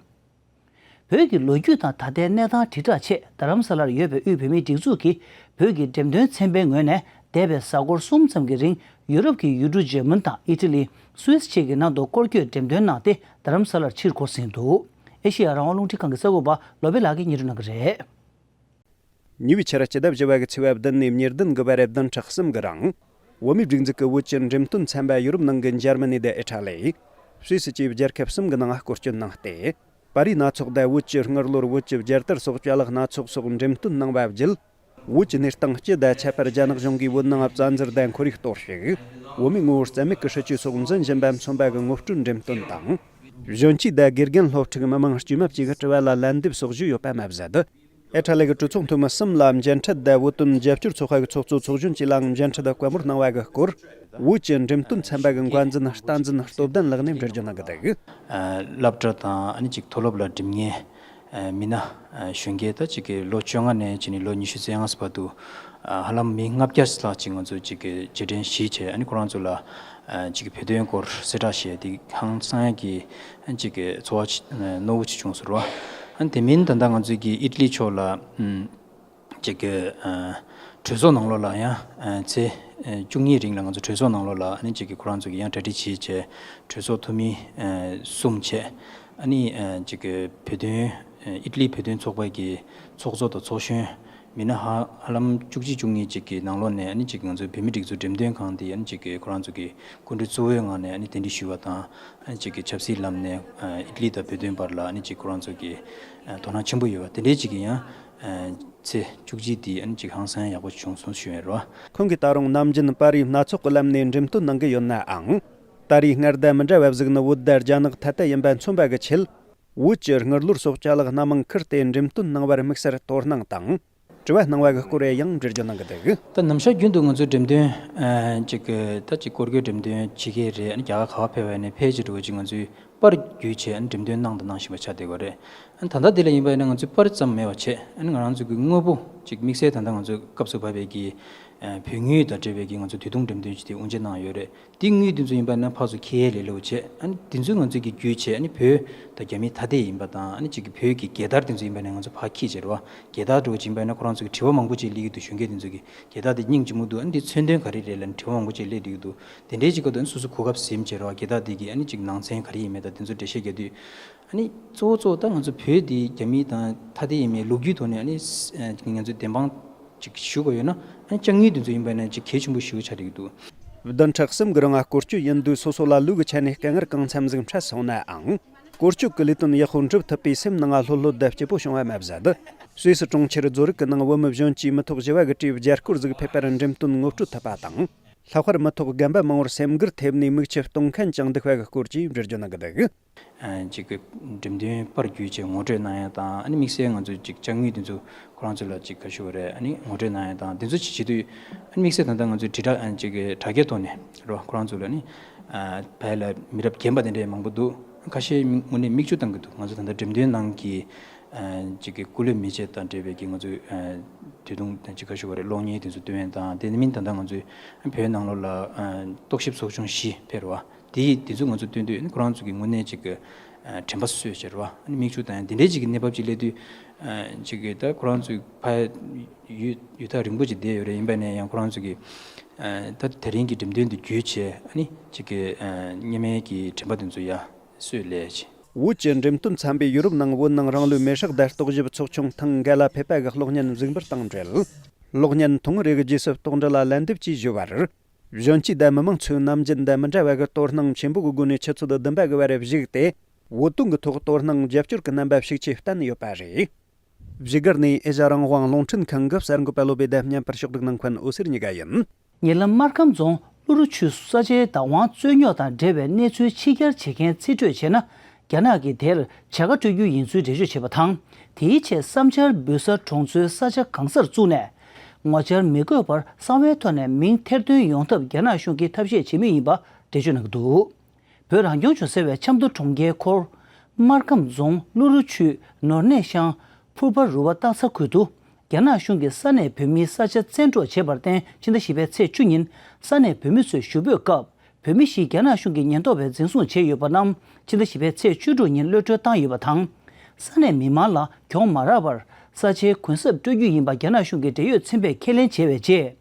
བོད་ཀྱི་ལོ་རྒྱུས་དང་ད་ལྟའི་གནས་སྟངས་དྲིལ་བསྒྲགས་ཆེད་རྡ་རམ་ས་ལར་ཡོད་པའི་དབུས་བོད་མིའི་སྒྲིག་འཛུགས་ཀྱི་བོད་ཀྱི་འགྲེམས་སྟོན་ཚན་པའི་ངོས་ནས་འདས་པའི་གཟའ་འཁོར་གསུམ་ཙམ་གྱི་རིང་ཡུ་རོབ་ཀྱི་ཡུལ་གྲུ་འཇར་མན་དང་ཨི་ཊ་ལི། སུད་སི་བཅས་ཀྱི་ནང་དུ་སྐོར་སྐྱོད་འགྲེམས་སྟོན་གནང་སྟེ་རྡ་རམ་ས་ལར་ཕྱིར་འཁོར་ཟིན་འདུག། ཨེ་ཤེ་ཡ་རང་དབང་རླུང་འཕྲིན་ཁང་གི་གསར་འགོད་པ་བློ་བྷེ་ལགས་ཀྱིས་སྙན་སྒྲོན་གནང་གི་རེད། ཉེ་བའི་ཆར་སྤྱི་ཟླ་བཞི་པ་གི་ཚེས་པ་བདུན་ནས་ཉེར་བདུན་གི་བར་བདུན་ཕྲག་གསུམ་གི་རིང་། བོད་མིའི་སྒྲིག་འཛུགས་ཀྱི་བོད་ཀྱི་འགྲེམས་སྟོན་ཚན་པ་ཡུ་རོབ་ནང་གི་འཇར་མ་ནི་དང་ཨི་ཊ་ལི། སུད་སི་བཅས་རྒྱལ་ཁབ་གསུམ་གི་ནང་སྐོར་སྐྱོད་གནང་སྟེ། པར་རིས་སྣ་ཚོགས་དང་བོད་ཀྱི་དངུལ་ལོར་བོད་ཀྱི་རྒྱལ་དར་སོགས་ཅ་ལག་སྣ་ཚོགས་སོགས་འགྲེམས་སྟོན་གནང་བ་བརྒྱུད། བོད་ཀྱི་གནས་སྟངས་སྤྱི་དང་ཁྱད་པར་རྒྱ་ནག་གཞུང་གིས་བོད་ནང་བཙན་འཛུལ་དང་ཁོར་ཡུག་གཏོར་བཤིག་བོད་མིའི་ངོ་བོ་རྩ་མེད་ཀྱི་སྲིད་བྱུས་སོགས་འཛིན་བཞིན་པ་མཚོན་པ་གི་ངོ་སྤྲོད་འགྲེམས་སྟོན་དང་། གཞོན་སྐྱེས་དང་དགེ་རྒན་སློབ་ཕྲུག་མི་མང་དཀྱུས་མ་བཅས་ཀྱི་དྲི་བ་ལ་ལན་འདེབས་སོགས་ཞུས་ཡོད་པ་མ་ཟད། ཨི་ཊ་ལི་གི་གྲོས་ཚོགས་འཐུས་མི་གསུམ་ལ་མཇལ་འཕྲད་དང་བོད་དོན་རྒྱབ་སྐྱོར་ཚོགས་པ་གི་ཚོགས་གཙོ་ཚོགས་གཞོན་བཅས་ལའང་མཇལ་འཕྲད་དང་བཀའ་མོལ་གནང་བ་གི་སྐོར། བོད་ཀྱི་འགྲེམས་སྟོན་ཚན་པ་གི་འགོ་འཛིན་བསྟན་འཛིན་སྟོབས་ལྡན་ལགས་ནས་འགྲེལ་བརྗོད་གནང་གི་འདུག། སློབ་གྲྭ་དང་ཨ་ནི་ཅིག་མཐོ་སློབ་ལ་འགྲིམ་མཁན་མི་སྣ་གཞོན་སྐྱེས་ད་ཅིག་གི་ལོ་བཅོ་ལྔ་ནས་བྱས་ནས་ལོ་ཉི་ཤུ་རྩ་ལྔ་བར་དུ་ཧ་ལམ་མི་ལྔ་བརྒྱ་ལྷག་ཅིག་ང་ཚོ་ཅིག་གི་རྗེས་དྲན་ཞུས་བྱས། ཨ་ནི་ཁོ་རང་ཚོ་ལ་ཅིག་གི་བོད་དོན་སྐོར་གསལ་བསྒྲགས་བྱས་ཏེ་ཧང་སང་ཡག་གི་ཅིག་གི་ཚོར་བ་རྣོ་བོ་ཅིག་བྱུང་ཟེར་བ། ཨ་ནི་དེ་མིན་ད་ལྟ་ང་ཚོའི་གི་ཨི་ཊ་ལི་ཕྱོགས་ལ་ཅིག་གི་གྲོས་ཚོགས་ནང་ལོགས་ལ་ཡང་ཚེ་བཅུ་གཉིས་རིང་ལ་ང་ཚོ་གྲོས་ཚོགས་ནང་ལོགས་ལ་ཨ་ནི་ཅིག་གི་ཁོ་རང་ཚོ་གི་ཡང་གྲ་སྒྲིག་བྱས་བྱས་གྲོས་ཚོགས་འཐུས་མི་གསུམ་བྱས། ཨ་ནི་ཅིག་གི་བོད་དོན་ཨི་ཊ་ལིའི་བོད་དོན་ཚོགས་པ་གི་ཚོགས་གཙོ་དང་ཚོགས་གཞོན་མི་སྣ་ཧ་ཧ་ལམ་བཅུ་གཅིག་བཅུ་གཉིས་ཅིག་གི་ནང་ལོགས་ནས་ཨ་ནི་ཅིག་ང་ཚོའི་བོད་མི་སྒྲིག་འཛུགས་འགྲེམས་སྟོན་ཁང་དེ་ཨ་ནི་ཅིག་གི་ཁོ་རང་ཚོ་གི་སྐུ་མགྲོན་གཙོ་བོའི་ངང་ནས་ཨ་ནི་གདན་འདྲེན་ཞུས་པ་དང་། ཨ་ནི་ཅིག་གི་ཆབ་སྲིད་ལམ་ནས་ཨ་ཨི་ཊ་ལི་དང་བོད་དོན་བར་ལ་ཨ་ནི་ཅིག་ཁོ་རང་ཚོ་གི་ཨ་དོ་སྣང་ཆེན་པོ་ཡོད་པ་དེ་འདྲའི་ཅིག་གི་ཡང་ཨ་ཚེ་བཅུ་གཅིག་དེ་ཨ་ནི་ཅིག་ཧང་སང་ཡག་པོ་བྱུང་སོང་ཞུ་ཡ་རོ། ཁོང་གིས་ད་རུང་ནམ་རྒྱུན་པར་རིས་སྣ་ཚོགས་ཀྱི་ལམ་ནས་འགྲེམས་སྟོན་གནང་གི་ཡོད་ནའང་། ད་རེས་སྔར་དང་མི་འདྲ་བ་ཟིག་ནི་བོད་དང་རྒྱ་ནག་ཐད་དུ་ཡིན་པ་མཚོན་པ་གི་ཆེད། བོད་ཀྱི་དངུལ་ལོར་སོགས་ཅ་ལག་སྣ་མང་ཁུར་ཏེ་འགྲེམས་སྟོན་གནང་བར་དམིགས་བསལ་དོ་སྣང་དང་། དྲི་བ་གནང་བ་གི་སྐོར་ཡང་འགྲེལ་བརྗོད་གནང་གི་འདུག། ད་ནམ་ཞག་རྒྱུན་དུ་ང་ཚོའི་འགྲེམས་སྟོན་ཨ་ཅིག་གི་ད་ཅིག་སྐོར་སྐྱོད་འགྲེམས་སྟོན་བྱེད་ཀྱི་རེད། ཨ་ནི་རྒྱ་གར་ག་པར་ཕེབས་པ་ཡིན་ནའི་ཕལ་ཆེར་འགྲོ་བ་ཅིག་ང་ཚོའི་པར་བརྒྱུད་བྱས་ཨ་ནི་འགྲེམས་སྟོན་གནང་དང་གནང་བཞིན་པ་ཆགས་བསྡད་ཡོད་རེད། ཨ་ནི་ད་ལྟ་འདི་ལ་ཡིན་པ་ཡིན་ན་ང་ཚོའི་པར་ཙམ་མེད་པ་བྱས། ཨ་ནི་ང་རང་ཚོ་གི་དངོས་པོ་ཅིག་དམིགས་བསལ་ད་ལྟ་ང་ཚོ་སྐབས་སུ་བབས་པའི་གི་ཨ་བོད་དངུལ་དང་འབྲེལ་བའི་གི་ང་ཚོ་དུས་ཐུང་འགྲེམས་སྟོན་ཅིག་དེ་དབུ་འབྱེད་གནང་ཡོད་རེད། དེ་དངུལ་དེ་ཚོ་ཡིན་པ་ན་ཕར་ཚུར་འཁྱེར་ཡས་ལས་སླ་པོ་བྱས། ཨ་ནི་དེ་ཚོ་ང་ཚོས་ཀྱི་བརྒྱུད་བྱས་ཨ་ནི་བོད་དང་རྒྱ་མི་ཐ་དད་ཡིན་པ་དང་། ཨ་ནི་གཅིག་གི་བོད་ཀྱི་རྒྱལ་དར་དེ་ཚོ་ཡིན་པ་ན་ང་ཚོ་ཕར་འཁྱེར་བྱས་རེད་བ། རྒྱལ་དར་འདྲ་བོ་ཅིག་ཡིན་པ་ན་ཁོ་རང་ཚོ་གི་དྲི་བ་མང་པོ་ཅིག་སླེབས་ཀྱི་འདུག། གཞོན་སྐྱེས་དེ་ཚོ་གི་རྒྱལ་དར་དེ་སྙིང་རྗེ་མོ་འདུག། ཨ་ནི་དེ་མཚོན་དོན་ག་རེ་རེད་ལབ་ནས་དྲི་བ་མང་པོ་ཅིག་སླེབས་བསྡད་ཀྱི་འདུག། དེ་འདྲའི་ཅིག་ག་དུས་སོ་སོ་གོ་སྐབས་ཟིན་བྱས་རེད་བ། རྒྱལ་དར་དེ་གི་ཨ་ནི་ཅིག་ནང་ཚན་ག་རེ་ཡིན་མེད་དང་དེ་ཚོ་འགྲེལ་བཤད་རྒྱག་དུས། ཨ་ནི་གཙོ་བོ་གཙོ་བོ་ད་ང་ཚོ་བོད་འདི་རྒྱ་མི་དང་ཐ་དད་ཡིན་མིན་ལོ་རྒྱུས་ཐོག་ནས་ཨ་ནི་ང་ཚོས་བདེན་དཔང་ཅིག་ཞུ་དགོས་ཡོད་ན། ཨ་ནི་ཅ་དངོས་དེ་ཚོ་ཡིན་པ་ན་ཅིག་གལ་ཆེན་པོ་ཞེ་པོ་ཆགས་ཀྱི་འདུག། བདུན་ཕྲག་གསུམ་གྱི་རིང་སྐོར་སྐྱོད་ཡིན་དུས་སོ་སོ་ལ་ལུས་ཀྱི་ཆ་ནས་དཀའ་ངལ་གང་འཚམ་ཟིག་འཕྲད་སོང་ནའང་། སྐོར་སྐྱོད་ཀྱི་ལས་དོན་ཡག་པོ་འགྲུབ་ཐུབ་པའི་སེམས་ནང་ལྷོད་ལྷོད་དང་སྐྱིད་པོ་བྱུང་བ་མ་ཟད། སུད་སི་གྲོང་ཁྱེར་ཛོ་རིག་གི་ནང་བོད་མི་གཞོན་སྐྱེས་མི་ཐོག་བཞི་བ་གི་གྲས་བརྒྱ་སྐོར་ཟིག་ཕེབས་པར་འགྲེམས་སྟོན་ངོ་སྤྲོད་ཐུབ་པ་དང་། ལྷག་པར་མི་ཐོག་རྒན་པ་མང་བོར་སེམས་འགུལ་ཐེབས་ནས་མིག་ཆུ་གཏོང་མཁན་ཀྱང་འདུག་པ་གི་སྐོར་གྱིས་འགྲེལ་བརྗོད་གནང་གི་འདུག་ཅིག་གི་འགྲེམས་སྟོན་པར་བརྒྱུད་ཅིག་ངོ་སྤྲོད་གནང་ཡ་དང་། ཨ་ནི་དམིགས་བསལ་ང་ཚོས་ཅིག་ཅ་དངོས་དེ་ཚོ་ཁོ་རང་ཚོ་ལ་ཅིག་ག་ཞུ་བ་རེད། ཨ་ནི་ངོ་སྤྲོད་གནང་ཡ་དང་དེ་ཚོ་ཅིག་བྱེད་དུས། ཨ་ནི་དམིགས་བསལ་ད་ལྟ་ང་ཚོའི་དྲིལ་བསྒྲགས་ཅིག་གི་དྲ་རྒྱའི་ཐོག་ནས་རོ། ཁོ་རང་ཚོ་ལ་ནི་ཕ་ཡུལ་ལ་མི་རབས་རྒན་པ་དེ་འདྲའི་མང་པོ་འདུག་ཁ་ཤས་དངོས་གནས་མིག་ཆུ་བཏང་གི་འདུག་ང་ཚོ་ད་ལྟ་འགྲེམས་སྟོན་ནང་གི་ཅིག་གི་སྐུ་ལུས་མེ་མཆེད་དང་འབྲེལ་བའི་གི་ང་ཚོའི་དུས་ཐུང་དང་ཅིག་ག་ཞུ་བ་རེད། གློག་བརྙན་དེ་ཚོ་སྟོན་ཡ་དང་། དེ་ནི་མིན་ད་ལྟ་ང་ཚོའི་བོད་ནང་ལོགས་ལ་རྟོག་ཞིབ་ཚོགས་ཆུང་བཞི་ཕེབས་རེད་བ། དེ་དེ་ཚོ་ང་ཚོ་སྟོན་དུས་ནི་ཁོ་རང་ཚོ་གི་དངོས་གནས་ཅིག་གི་དྲན་པ་གསོས་བྱས་རེད་བ། ཨ་ནི་མིག་ཆུ་བཏང་ཡ་དེ་འདྲའི་ཅིག་གི་གནས་བབ་ཅིག་སླེབས་དུས། ཅིག་གི་ད་ཁོ་རང་ཚོའི་ཕ་ཡུལ་ཡུལ་ཐག་རིང་པོ་ཅིག་བསྡད་ཡོད་རེད། ཡིན་པ་ནས་ཡང་ཁོ་རང་ཚོ་གི་ད་དེ་རིང་གི་འགྲེམས་སྟོན་དེ་བརྒྱུད་བྱས། ཨ་ནི་ཅིག་གི་སྔོན་མའི་གི་དྲན་པ་དེ་ཚོ་ཡ་གསོས་ལས་བྱས། བོད་ཀྱི་འགྲེམས་སྟོན་ཚན་པས་ཡུ་རོབ་ནང་བོད་ནང་རང་ལུས་མེར་སྲེག་དང་རྟོག་ཞིབ་ཚོགས་ཆུང་ཐེངས་འགའ་ལ་ཕེབས་པ་གི་གློག་བརྙན་གཟིགས་འབུལ་དང་འབྲེལ། གློག་བརྙན་ཐུང་རེ་གི་རྗེས་སུ་ལྟོགས་འདྲི་ལ་ལན་འདེབས་ཀྱིས་ཞུས་པར། གཞོན་སྐྱེས་དང་མི་མང་ཚོས་ནམ་རྒྱུན་དང་མི་འདྲ་བ་གི་དོ་སྣང་ཆེན་པོ་གི་སྒོ་ནས་ཆུ་ཚོད་བདུན་པ་གི་བར་བཞུགས་ཏེ། བོད་དོན་གི་ཐོག་དོ་སྣང་རྒྱབ་སྐྱོར་གི་རྣམ་པ་ཤུགས་ཆེ་བསྟན་ཡོད་པ་རེད། བཞུགས་སྒར་ནས་ཨེ་ཤ་རང་དབང་རླུང་འཕྲིན་ཁང་གི་གསར་འགོད་པ་བློ་བྷེ་དང་བརྙན་པར་ཕྱོགས་བསྒྲིགས་གནང་མཁན་འོད་ཟེར་གཉིས་ཀ་ཡིན། ཉེ་ལམ་སྨར་ཁམས་རྫོང་ཀླུ་རུ་ཆུས་ས་ཆའི་བདག་དབང་རྩོད་རྙོག་དང་འབྲེལ་བའི་གནས་ཚུལ་ཕྱི་གྱར་བྱེད་མཁན་རྩིས་སྤྲོད་བྱས་ན། རྒྱ་ནག་གིས་དེར་བྱ་དགའ་སྤྲོད་རྒྱུ་ཡིན་ཚུལ་འགྲེལ་བརྗོད་བྱས་པ་དང་། དེའི་ཆེད་བསམ་འཆར་འབུལ་ས་གྲོང་ཚོའི་ས་ཆ་གང་སར་བཙུགས་ནས། ངོ་བཅར་མི་དགོས་པར་གསང་བའི་ཐོག་ནས་མིང་ཐེར་འདོན་ཡོང་ཐབས་རྒྱ་ནག་གཞུང་གིས་ཐབས་ཤེས་བྱེད་མུས་ཡིན་པ་འགྲེལ་བརྗོད་གནང་གི་འདུག་བོད་རང་སྐྱོང་ལྗོངས་ཟེར་བའི་ཆབ་མདོ་གྲོང་ཁྱེར་ཁོལ། སྨར་ཁམས་རྫོང་ཀླུ་རུ་ཆུས་ནོར་གནས་ཤང་ཕུར་པ་རུ་བ་སྟག་ཚ་ཁུལ་དུ། རྒྱ་ནག་གཞུང་གིས་ས་གནས་བོད་མིའི་ས་ཆ་བཙན་འཕྲོག་བྱས་པར་བརྟེན། ཕྱི་ཟླ་བཞི་པའི་ཚེས་བཅུ་ཉིན་ས་གནས་བོད་མི་ཚོས་ཞུ་འབོད་སྐབས། བོད་མི་བཞིས་རྒྱ་ནག་གཞུང་གི་ཉེན་རྟོག་པས་འཛིན་བཟུང་བྱས་ཡོད་པ་རྣམས་ཕྱི་ཟླ་བཞི་པའི་ཚེས་བཅུ་དྲུག་ཉིན་གློད་བཀྲོལ་བཏང་ཡོད་པ་དང་། ས་གནས་མི་མང་ལ་གྱོང་མ་རག་པར་ས་ཆའི་གུན་གསབ་སྤྲོད་རྒྱུ་ཡིན་པ་རྒྱ་ནག་གཞུང་གི་འབྲེལ་ཡོད་ཚན་པས་ཁས་ལེན་བྱས་པའི་རྗེས།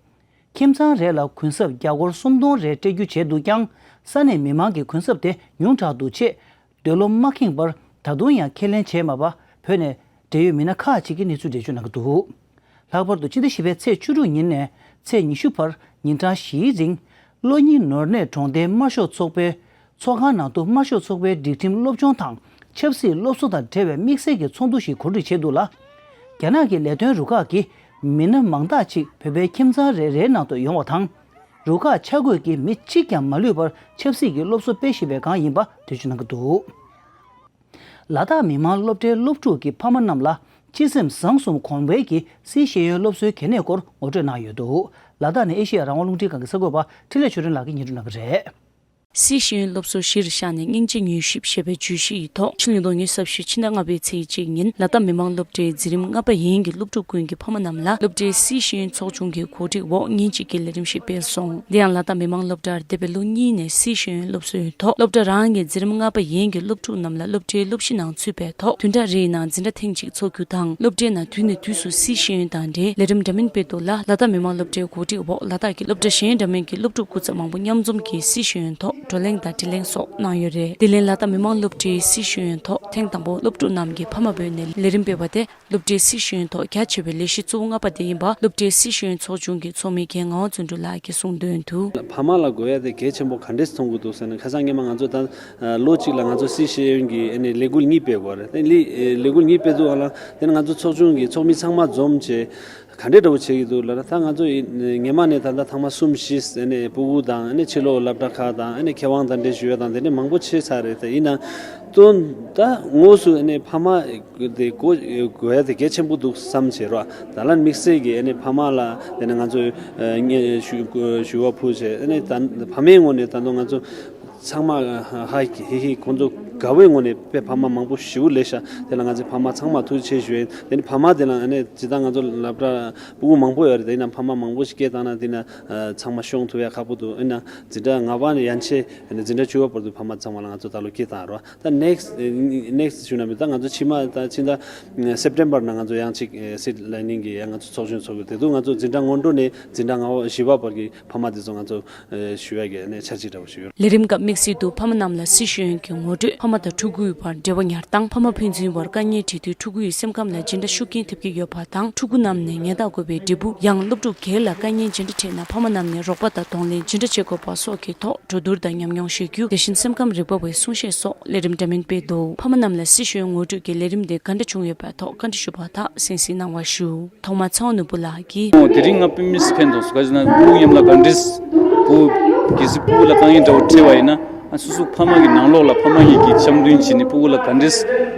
ཁྱིམ་ཚང་རེ་ལ་གུན་གསབ་རྒྱ་སྒོར་སུམ་སྟོང་རེ་སྤྲད་རྒྱུ་བྱས་འདུག་ཀྱང་། ས་གནས་མི་མང་གི་གུན་གསབ་དེ་ཉུང་དྲགས་འདུག་ཅེས། འདོད་བློ་མ་ཁེངས་པར་ད་དུང་ཡང་ཁས་ལེན་བྱས་མེད་པ། བོད་ནས་འབྲེལ་ཡོད་མི་སྣ་ཁག་ཅིག་གིས་གནས་ཚུལ་འགྲེལ་བརྗོད་གནང་གི་འདུག་ལྷག་པར་དུ་ཕྱི་ཟླ་བཞི་པའི་ཚེས་བཅུ་དྲུག་ཉིན་ནས་ཚེས་ཉི་ཤུ་བར་ཉིན་གྲངས་བཞིའི་རིང་། གློ་སྙིང་ནོར་གནས་གྲོང་སྡེའི་དམར་ཤོག་ཚོགས་པའི་ཚོགས་ཁང་ནང་དུ་དམར་ཤོག་ཚོགས་པའི་སྒྲིག་ཁྲིམས་སློབ་སྦྱོང་དང་ཆབ་སྲིད་སློབ་གསོ་དང་འབྲེལ་བའི་དམིགས་བསལ་གྱི་ཚོགས་འདུ་ཞིག་གོ་སྒྲིག་བྱས་འདུག་ལ། རྒྱ་ནག་གི་ལས་དོན་རུ་ཁག་གི་མི་སྣ་མང་དག་ཅིག་བོད་པའི་ཁྱིམ་ཚང་རེ་རེའི་ནང་དུ་ཡོང་བ་དང་། རུ་ཁག་ཆ་བགོས་ཀྱིས་མི་གཅིག་ཀྱང་མ་ལུས་པར་ཆབ་སྲིད་ཀྱི་སློབ་གསོ་སྤེལ་བཞིན་པའི་སྒང་ཡིན་པ་འགྲེལ་བརྗོད་གནང་གི་འདུག་ལ་དྭགས་མི་དམངས་སློབ་གྲྭའི་སློབ་ཕྲུག་གི་ཕ་མ་རྣམས་ལ་སྤྱི་སེམས་བཟང་གསུམ་གོང་འཕེལ་གྱི་སཱི་ཤེས་ཡོན་སློབ་གསོའི་གལ་གནད་སྐོར་ངོ་སྤྲོད་གནང་ཡོད་འདུག་ལ་དྭགས་ནས་ཨེ་ཤེ་ཡ་རང་དབང་རླུང་འཕྲིན་ཁང་གི་གསར་འགོད་པ་འཕྲིན་ལས་ཆོས་སྒྲོན་ལགས་ཀྱིས་སྙན་སྒྲོན་གནང་གི་རེད། སཱི་ཤེས་ཡོན་སློབ་གསོ་གཞིར་བཞག་ནས་སྙིང་རྗེ་མྱུལ་ཞིབ་ཞེས་པའི་བརྗོད་གཞི་ཡི་ཐོག་ཕྱི་ལོ་ཉིས་སྟོང་ཉི་ཤུ་རྩ་བཞི་ཕྱི་ཟླ་ལྔ་པའི་ཚེས་གཅིག་ཉིན་ལ་དྭགས་མི་དམངས་སློབ་གྲྭའི་འཛིན་རིམ་ལྔ་པ་ཡན་གྱི་སློབ་ཕྲུག་ཀུན་གྱི་ཕ་མ་རྣམས་ལ་སློབ་གྲྭའི་སཱི་ཤེས་ཡོན་ཚོགས་ཆུང་གི་གོ་སྒྲིག་འོག་ཉིན་གཅིག་གི་ལས་རིམ་ཞིག་སྤེལ་སོང་། འདི་ཡང་ལ་དྭགས་མི་དམངས་སློབ་གྲྭར་འདས་པའི་ལོ་གཉིས་ནས་སཱི་ཤེས་ཡོན་སློབ་གསོའི་ཐོག་སློབ་གྲྭ་རང་གི་འཛིན་རིམ་ལྔ་པ་ཡན་གྱི་སློབ་ཕྲུག་རྣམས་ལ་སློབ་གྲྭའི་སློབ་གཞི་ནང་ཚུད་པའི་ཐོག་བདུན་ཕྲག་རེའི་ནང་འཛིན་གྲྭ་ཐེངས་གཅིག་འཚོགས་རྒྱུ་དང་། སློབ་གྲྭའི་ནང་དུས་ནས་དུས་སུ་སཱི་ཤེས་ཡོན་དང་འབྲེལ་ལས་རིམ་འདྲ་མིན་སྤེལ་འདུག་ལ། ལ་དྭགས་མི་དམངས་སློབ་གྲྭའི་གོ་སྒྲིག་འོག་ལ་དྭགས་ཀྱི་སློབ་གྲྭ་གཞན་འདྲ་མིན་གྱི་སློབ་ཕྲུག་སྐུ་ཚབ་མང་པོ་མཉམ་འཛོམས་ཀྱིས་སཱི་ཤེས་ཡོན་ཐོག་བགྲོ་གླེང་དང་དྲི་བརྙན་སོགས་གནང་ཡོད་རེད། དེ་ལས་ལ་དྭགས་མི་དམངས་སློབ་གྲྭའི་སཱི་ཤེས་ཡོན་ཐོག་ཐེངས་དང་པོ་སློབ་ཕྲུག་རྣམས་ཀྱི་ཕ་མ་བོས་ནས་ལས་རིམ་སྤེལ་བ་དེ། སློབ་གྲྭའི་སཱི་ཤེས་ཡོན་ཐོག་རྒྱ་ཆེ་བའི་ལས་གཞི་གཙོ་བོ་ལྔ་པ་དེ་ཡིན་པ་སློབ་གྲྭའི་སཱི་ཤེས་ཡོན་ཚོགས་ཆུང་གི་ཚོགས་མི་རྒན་ངག་དབང་བརྩོན་འགྲུས་ལགས་ཀྱིས་གསུངས་དོན་དུ། ཕ་མ་ལ་དགོས་ཡ་དེ་གལ་ཆེན་པོ་ག་འདྲས་མཐོང་གི་འདུག་ཟེར་ན། ཁ་སང་སྔོན་མ་ང་ཚོ་ད་ལོ་གཅིག་ལ་ང་ཚོ་སཱི་ཤེས་ཡོན་གྱི་ཨ་ནི་ལས་འགུལ་གཉིས་སྤེལ་དགོས་རེད། དེ་ལས་ལས་འགུལ་གཉིས་སྤེལ་དུས་ཨ་ལ་དེ་ནི་ང་ཚོ་ཚོགས་ཆུང་གི་ཚོགས་མི་ཚང་མ་འཛོམས་བྱས། ག་འདྲས་འདྲ་པོ་བྱེད་ཀྱི་འདུག་ལབ་ན། ད་ང་ཚོ་ཡིན་སྔོན་མ་ནས་ད་ལྟ་ཐེངས་མ་གསུམ་བཞི་ཨ་ནི་སྤུ་གུ་དང་ཨ་ནི་ཕྱི་ལོགས་སློབ་གྲྭ་ཁག་དང་ཨ་ནི་མཁས་དབང་དང་འབྲེལ་ཞུ་ཡ་དང་དེ་འདྲས་མང་པོ་བྱས་ཚར་རེད། ད་ཡིན་ན་དོན་ད་དངོས་སུ་ཨ་ནི་ཕ་མ་དེ་དགོས་དགོས་ཡ་དེ་གལ་ཆེན་པོ་འདུག་བསམ་བྱས་རོགས། ད་ལན་དམིགས་བསལ་གྱི་ཨ་ནི་ཕ་མ་ལ་དེ་ནི་ང་ཚོས་ཨ་སྙན་ཞུ་ཞུ་བ་ཕུལ་བྱས། ཨ་ནི་ད་ཕ་མའི་ངོས་ནས་ད་དུང་ང་ཚོ་ཚང་མ་ཧ་ཧི་ཧི་ཁོང་ཚོ་དགའ་བོའི་ངོས་ནས་དཔེ་ཕ་མ་མང་པོ་ཞེ་པོ་སླེབས་ཤག་དེ་ལ་ང་ཚོས་ཕ་མ་ཚང་མ་ཐུགས་རྗེ་ཆེ་ཞུ་ཡིན། དེ་ནི་ཕ་མ་དེ་ལ་ཨ་ནི་ཇི་ལྟར་ང་ཚོ་སློབ་གྲྭ་སྤུ་གུ་མང་པོ་ཡོད་རེད། དེ་ཡིན་ན་ཕ་མ་མང་པོ་ཞིག་སྐད་བཏང་ན་དེ་ན་ཚང་མ་ཤོང་ཐུབ་ཡ་ཁག་པོ་འདུག་ཡིན་ན་འཛིན་གྲྭ་ལྔ་པ་ནས་ཡན་ཆད་ཨ་ནི་འཛིན་གྲྭ་བཅུ་པ་བར་དུ་ཕ་མ་ཚང་མ་ལ་ང་ཚོ་ད་ལོ་སྐད་བཏང་རོགས། ད་next next ཞུ་ན་མི་ད་ང་ཚོ་ཕྱི་མ་ད་ཕྱི་ཟླ་September ནང་ང་ཚོ་ཡང་གཅིག་seat lining གི་ཡང་ང་ཚོ་ཚོགས་ཆུང་ཚོགས་ཀྱི། དེ་དུས་ང་ཚོ་འཛིན་གྲྭ་སྔོན་འགྲོ་ནས་འཛིན་གྲྭ་ལྔ་པ་བཞི་པ་བར་གྱི་ཕ་མ་དེ་ཚོ་ང་ཚོ་ཞུ་ཡ་གི་ཨ་ནི་འཆར་གཞི་འདྲ་པོ་ཞིག་ཡོད། ལས་རིམ་སྐབས་དམིགས་བསལ་དུ་ཕ་མ་རྣམས་ལ་སཱི་ཤེས་ཡོན་གྱི་ངོ་སྤྲོད། ཕ་མ་དང་ཕྲུ་གུའི་བར་འབྲེལ་བ་ཉར་སྟངས། ཕ་མ་ཕན་ཚུན་བར་དཀའ་ངལ་འཕྲད་དུས་ཕྲུ་གུ་ཡི་སེམས་ཁམས་ལ་ཇི་འདྲ་ཤུགས་རྐྱེན་ཐེབས་ཀྱི་ཡོད་པ་དང་། ཕྲུ་གུ་རྣམས་ནས་ཉེན་བརྡ་དགོས་པའི་འབྲས་བུ། ཡང་སློབ་ཕྲུག་སྒེར་ལ་དཀའ་ངལ་ཇི་འདྲ་འཕྲད་ན་ཕ་མ་རྣམས་ནས་རོགས་པ་དང་གདོང་ལེན་ཇི་འདྲ་བྱེད་དགོས་པ་སོགས་ཀྱི་ཐོག་གྲོས་བསྡུར་དང་ཉམས་མྱོང་བཤད་རྒྱུ། དེ་བཞིན་སེམས་ཁམས་རིག་པ་བའི་གསུང་བཤད་སོགས་ལས་རིམ་འདྲ་མིན་སྤེལ་འདུག་ཕ་མ་རྣམས་ལ་སཱི་ཤེས་ཡོན་ངོ་སྤྲོད་ཀྱི་ལས་རིམ་དེ་ག་འདྲ་བྱུང་ཡོད་པའི་ཐོག་བཀའ་འདྲི་ཞུས་པ་དག་གསན་གཟིགས་གནང་བ་ཞུ། ཐོག་མར་ཚེ་དབང་ནོར་བུ་ལགས་ཀྱིས། ཨོ་དེ་རིང་ང་དཔེ་མི་སྲིད་ཕན་ཐོགས་སོང་། ག་ཅི་ན་སྤུ་གུ་མཉམ་ལ་ག་འདྲས་ སྤུ་གུ་གལ་སྲིད་སྤུ་གུ་ལ་དཀའ་ངལ་འདྲ་བོ་འཕྲད་པ་ཡིན་ན། ཨ་སོ་སོ་ཕ་མ་གི་ནང་ལོགས་ལ་ཕ་མ་གཉིས་ཀྱིས་འཆམ་མཐུན་བྱས་ནས་སྤུ་གུ་ལ་ག་འདྲས་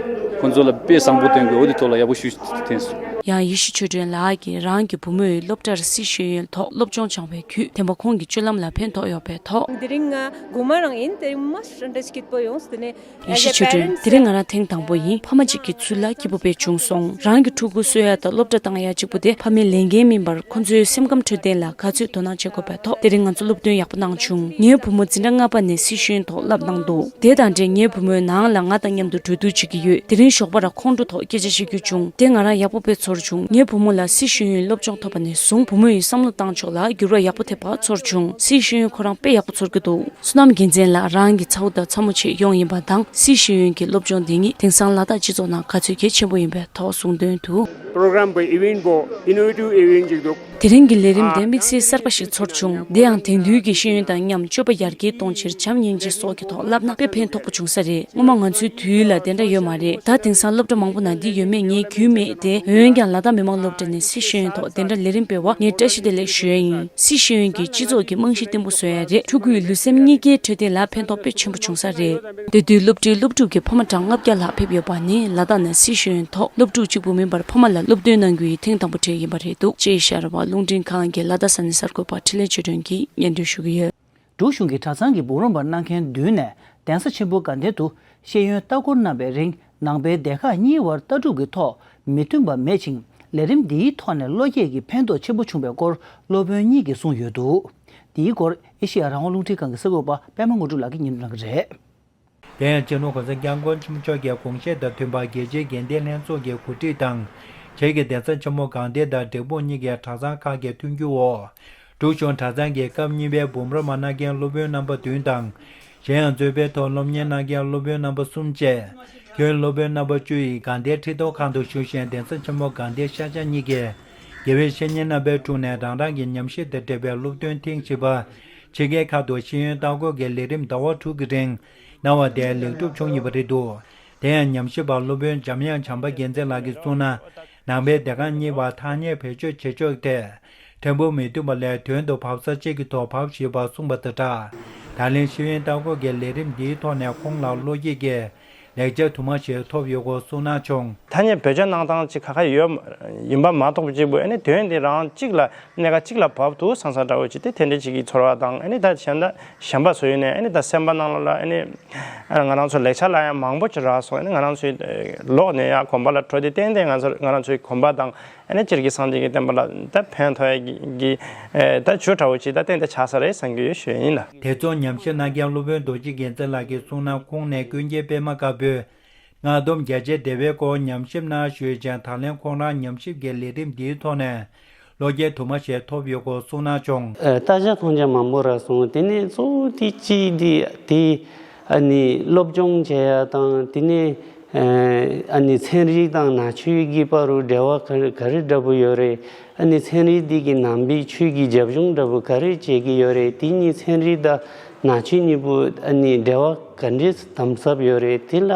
ཁོ་ཚོ་ལ་དཔེ་བཟང་པོ་སྟོན་དགོས། འོ་དེ་ཐོག་ལ་ཡག་པོ་ཞུ་ཐེངས་སོང་། ཡང་ཡེ་ཤེས་ཆོས་སྒྲོན་ལགས་ཀྱིས་རང་གི་བུ་མོས་སློབ་གྲྭར་སཱི་ཤེས་ཡོན་ཐོག་སློབ་སྦྱོང་སྦྱངས་པའི་བརྒྱུད། ཐེངས་མ་ཁོང་གི་སྤྱོད་ལམ་ལ་ཕན་ཐོགས་ཡོད་པའི་ཐོག་དེ་རིང་ང་དགོང་མོ་རང་ཡིན། དེ་རིང་མ་ཧྲ་འདྲ་ཞིག་སྐྱིད་པོ་ཡོང་། དེ་ནས་ཡེ་ཤེས་ཆོས་སྒྲོན། དེ་རིང་ང་རང་ཐེངས་དང་པོ་ཡིན། ཕ་མ་གཅིག་གི་ཚུལ་ལ་སྐྱིད་པོ་དཔེ་བྱུང་སོང་། རང་གི་ཕྲུ་གུ་གསོ་ཡ་དང་སློབ་གྲྭ་བཏང་ཡ་གཅིག་པུ་དེ་ཕ་མའི་ལས་འགན་མིན་པར་ཁོ་ཚོའི་སེམས་ཁམས་འཕྲོད་བསྟེན་ལ་ག་ཚོད་དོ་སྣང་བྱེད་དགོས་པའི་ཐོག་དེ་རིང་ང་ཚོ་སློབ་སྟོན་ཡག་པོ་གནང་བྱུང་། ངའི་བུ་མོ་འཛིན་གྲྭ་ལྔ་པ་ནས་སཱི་ཤེས་ཡོན་ཐོག་བསླབ་གནང་འདུག་དེ་དང་འབྲེལ་ངའི་བུ་མོས་ནང་ལ་ང་དང་མཉམ་དུ་གྲོས་བསྡུར་བྱེད་ཀྱི་ཡོད། དེ་རིང་ཞོགས་པ་ར་ཁོང་ཁྲོ་ཐོག་སྐད་ཆ་བཤད་རྒྱུ་བྱུང་། དེ་ང་རང་ཡག་པོ་དཔེ་ཚོར་བྱུང་། ངའི་བུ་མོ་ལ་སཱི་ཤེས་ཡོན་སློབ་སྦྱོང་ཐོབ་པ་ནས་བཟུང་བུ་མོ་ཡི་བསམ་བློ་བཏང་ཕྱོགས་ལ་འགྱུར་བ་ཡག་པོ་ཐེབས་པ་ཚོར་བྱུང་། སཱི་ཤེས་ཡོན་ཁོ་རང་དཔེ་ཡག་པོ་ཚོར་གྱི་འདུག་བསོད་ནམས་རྒྱལ་མཚན་ལགས་རང་གི་ཚ་བོ་དང་ཚ་མོ་ཆེད་ཡོང་ཡིན་པ་དང་སཱི་ཤེས་ཡོན་གྱི་སློབ་སྦྱོང་འདི་ཉིད་དེང་སང་ལ་དྭགས་སྤྱི་ཚོགས་ནང་ག་ཚོད་གལ་ཆེན་པོ་ཡིན་པའི་ཐོག་གསུངས་དོན་དུ། Program པོ་event པོ་innovative event ཅིག་འདུག་དེ་རིང་གི་ལས་རིམ་དེ་དམིགས་བསལ་གསར་པ་ཞིག་ཚོར་བྱུང་། དེ་ཡང་དེང་དུས་ཀྱི་ཤེས་ཡོན་དང་མཉམ་སྤྱོད་པ་ཡར་རྒྱས་གཏོང་ཕྱིར་བྱམས་སྙིང་རྗེ་སོགས་ཀྱི་ཐོག་བསླབ་ན་དཔེ་ཕན་ཐོགས་པོ་བྱུང་ས་རེད། སྔོན་མ་ང་ཚོའི་དུས་ལ་དེ་འདྲ་ཡོད་མ་རེད། ད་དེང་སང་སློབ་གྲྭ་མང་པོ་ནང་འདི་ཡོད་མེད་ངས་རྒྱུས་མེད་དེ། འོན་ཀྱང་ལ་དྭགས་མི་དམངས་སློབ་གྲྭ་ནས་སཱི་ཤེས་ཡོན་ཐོག་དེ་འདྲ་ལས་རིམ་སྤེལ་བ་ངས་བཀྲ་ཤིས་བདེ་ལེགས་ཞུ་ཡ་ཡིན། སཱི་ཤེས་ཡོན་གྱིས་སྤྱི་ཚོགས་ཀྱི་རྨང་གཞི་བརྟན་པོ་བཟོ་ཡ་རེད། ཕྲུ་གུའི་ལུས་སེམས་གཉིས་ཀའི་འཕྲོད་བསྟེན་ལ་ཕན་ཐོགས་དཔེ་ཆེན་པོ་བྱུང་ས་རེད། དེ་དུས་སློབ་གྲྭའི་སློབ་ཕྲུག་གི་ཕ་མ་གྲངས་ལྔ་བརྒྱ་ལྷག་ཕེབས་ཡོད་པ་ནི་ལ་དྭགས་ནས་སཱི་ཤེས་ཡོན་ཐོག་སློབ་ཕྲུག་གཅིག་པུ་མིན་པར་ཕ་མ་ལ་སློབ་སྟོན་གནང་རྒྱུ་ཡི་ཐེངས་དང་པོ་གྲས་ཡིན་པ་རེད་འདུག་ཅེས་ཤར་བ་རླུང་འཕྲིན་ཁང་གི་ལ་དྭགས་ས་གནས་གསར་འགོད་པ་འཕྲིན་ལས་ཆོས་སྒྲོན་གྱིས་སྙན་སྒྲོན་ཞུ་གི་ཡོད། འབྲུག་གཞུང་གི་གྲྭ་ཚང་གི་འབུམ་རམས་པ་གནང་མཁན་བདུན་ནས་གདན་ས་ཆེན་པོ་དགའ་ལྡན་དུ་ཤེས་ཡོན་ལྟ་སྐོར་གནང་བའི་རིང་ནང་པའི་སྡེ་ཁག་གཉིས་བར་ལྟ་གྲུབ་ཀྱི་ཐོག་མི་མཐུན་པ་མེད་ཅིང་ལས་རིམ་འདིའི་ཐོག་ནས་བློ་སྐྱེད་ཀྱི་ཕན་ཐོགས་ཆེན་པོ་བྱུང་བའི་སྐོར་སློབ་དཔོན་གཉིས་ཀྱིས་གསུངས་ཡོད་འདུག་འདིའི་སྐོར་ཨེ་ཤེ་ཡ་རང་དབང་རླུང་འཕྲིན་ཁང་གི་གསར་འགོད་པ་པད་མ་དངོས་གྲུབ་ལགས་ཀྱིས་སྙན་སྒྲོན་གནང་གི་རེད། དེ་ཡང་སྤྱི་ནོར་གོང་ས་སྐྱབས་མགོན་ཆེན་པོ་མཆོག་གི་དགོངས་བཞེད་དང་མཐུན་པར་རྒྱལ་སྤྱིའི་དགེ་ལྡན་ལྷན་ཚོགས་ཀྱི་གོ་སྒྲིག་དང་། བྱེས་ཀྱི་གདན་ས་ཆེན་མོ་དགའ་ལྡན་དང་འབྲས་སྤུངས་གཉིས་ཀའི་གྲྭ་ཚང་ཁག་གི་མཐུན་འགྱུར་འོག་འབྲུག་གཞུང་གྲྭ་ཚང་གི་སྐབས་གཉིས་པའི་འབུམ་རམས་པ་གནང་མཁན་སློབ་དཔོན་རྣམ་པ་བདུན་དང་། གཞན་ཡང་གཙོས་པའི་ཐོག་སློབ་གཉེར་གནང་མཁན་སློབ་དཔོན་རྣམ་པ་གསུམ་བཅས། ཁྱོན་སློབ་དཔོན་རྣམ་པ་བཅུ་ཡིས་དགའ་ལྡན་ཁྲི་ཐོག་ཁང་དུ་བཞུགས་ཤིང་གདན་ས་ཆེན་མོ་དགའ་ལྡན་ཤར་བྱང་གཉིས་ཀའི་དགེ་བའི་བཤེས་གཉེན་རྣམ་པའི་དྲུང་ནས་རང་རང་གི་ཉམས་ཞིབ་དང་འབྲེལ་བའི་སློབ་སྟོན་ཐེངས་བཞི་པ། ཕྱི་རྒྱལ་ཁག་ཏུ་ཤེས་ཡོན་ལྟ་སྐོར་གྱི་ལས་རིམ་ཟླ་བ་དྲུག་གི་རིང་གནང་བ་དེ་ལེགས་གྲུབ་བྱུང་ཡོད་པ་རེད་འདུག་དེ་ཡང་ཉམས་ཞིབ་པ་སློབ་དཔོན་འཇམ་དབྱངས་བྱམས་པ་རྒྱལ་མཚན་ལགས་ཀྱིས་གསུངས་ན། ནང་པའི་སྡེ་ཁག་གཉིས་བར་ཐག་ཉེ་བེད་སྤྱོད་བྱེད་ཕྱོགས་ཐད། ཕྲན་བུ་མི་མཐུན་པ་ལས་དོན་དུ་བབས་ས་གཅིག་གི་ཐོག་བབས་ཞེས་པ་གསུངས་པ་དང་སྦྲགས། ད་ལན་ཤེས་ཡོན་ལྟ་སྐོར་གྱི་ལས་རིམ་འདིའི་ཐོག་ནས་ཁོང་ལ་བློ་སྐྱེད་ཀྱི་ལེགས་ཆ་དུ་མ་ཞིག་ཐོབ་ཡོད་སྐོར་གསུངས་གནང་བྱུང་། ཐ་སྙད་བེད་སྤྱོད་གནང་སྟངས་ཅིག་ཁ་ཁ་ཡོད་ཡིན་པ་མ་གཏོགས་གཅིག་པུ་ཨ་ནི་དོན་དེ་རང་གཅིག་ལ་གནད་འགག་གཅིག་ལ་བབས་འདུག་བསམ་བསམ་འདྲ་བོ་ཅིག་དེ་དེ་འདྲ་ཅིག་གི་ཚོར་བ་དང་ཨ་ནི་ད་གཞན་དག་གཞན་པ་ཚོ་ཡིན་ནའི་ཨ་ནི་ད་སེམས་པ་ནང་ལོགས་ལ་ཨ་ནི་ང་རང་ཚོ་ལེགས་ཆ་ལ་ཡང་མང་པོ་ཅིག་རག་སོང་། ཨ་ནི་ང་རང་ཚོའི་ལོག་ནས་ཡང་གོམ་པ་ལ་འགྲོ་དེ་ཏན་ཏན་ང་ཚོ་ང་རང་ཚོའི་གོམ་པ་དང་ཨ་ནི་སྤྱིར་གྱི་སངས་རྒྱས་ཀྱི་བསྟན་པ་ལ་ད་ཕན་ཐོགས་ཡ་གི་ད་ཇུས་འདྲ་བོ་ཅིག་ད་ཏན་ཏན་ཆགས་ས་རེད་བསམ་གྱི་ཡོད་ཞུ་ཡིན་ལ། དེ་ཚོ་ཉམས་ཞིབ་གནང་མཁན་སློབ་དཔོན་རྡོ་རྗེ་རྒྱལ་མཚན་ལགས་ཀྱིས་གསུངས་ན། ཁོང་ནས་ཀུན་མཁྱེན་པད་མ་དཀར་པོའི་སྔགས་སྡོམ་རྒྱ་ཆེར་བདེ་བའི་སྐོར་ཉམས་ཞིབ་གནང་ཞུས་ཀྱང་། ད་ལན་ཁོང་རང་ཉམས་ཞིབ་ཀྱི་ལས་རིམ་འདིའི་ཐོག་ནས་བློ་སྐྱེད་དུ་མ་ཞིག་ཐོབ་ཡོད་སྐོར་གསུངས་གནང་བྱུང་། ཨ་ལྟ་བྱ་མཐོང་བྱ་མང་པོ་རག་སོང་། དེ་ནས་གཙོ་བོ་དེ་གཅིག་དེ་དེ་ཨ་ནི་སློབ་སྦྱོང་བྱེད་ཡ་དང་དེ་ནས་ཨ་ནི་ཚན་རིག་དང་ནང་ཆོས་ཀྱི་བར་རུ་འབྲེལ་བ་ག་རེ་ག་རེ་འདྲ་པོ་ཡོད་རེད། ཨ་ནི་ཚན་རིག་འདི་གི་ནང་པའི་ཆོས་ཀྱི་རྒྱབ་ལྗོངས་འདྲ་པོ་ག་རེ་བྱེད་ཀྱི་ཡོད་རེད། དེ་གཉིས་ཚན་རིག་དང་ནང་ཆོས་གཉིས་པོ་ཨ་ནི་འབྲེལ་བ་ག་འདྲས་དམ་ཟབ་ཡོད་རེད། དེ་ལ་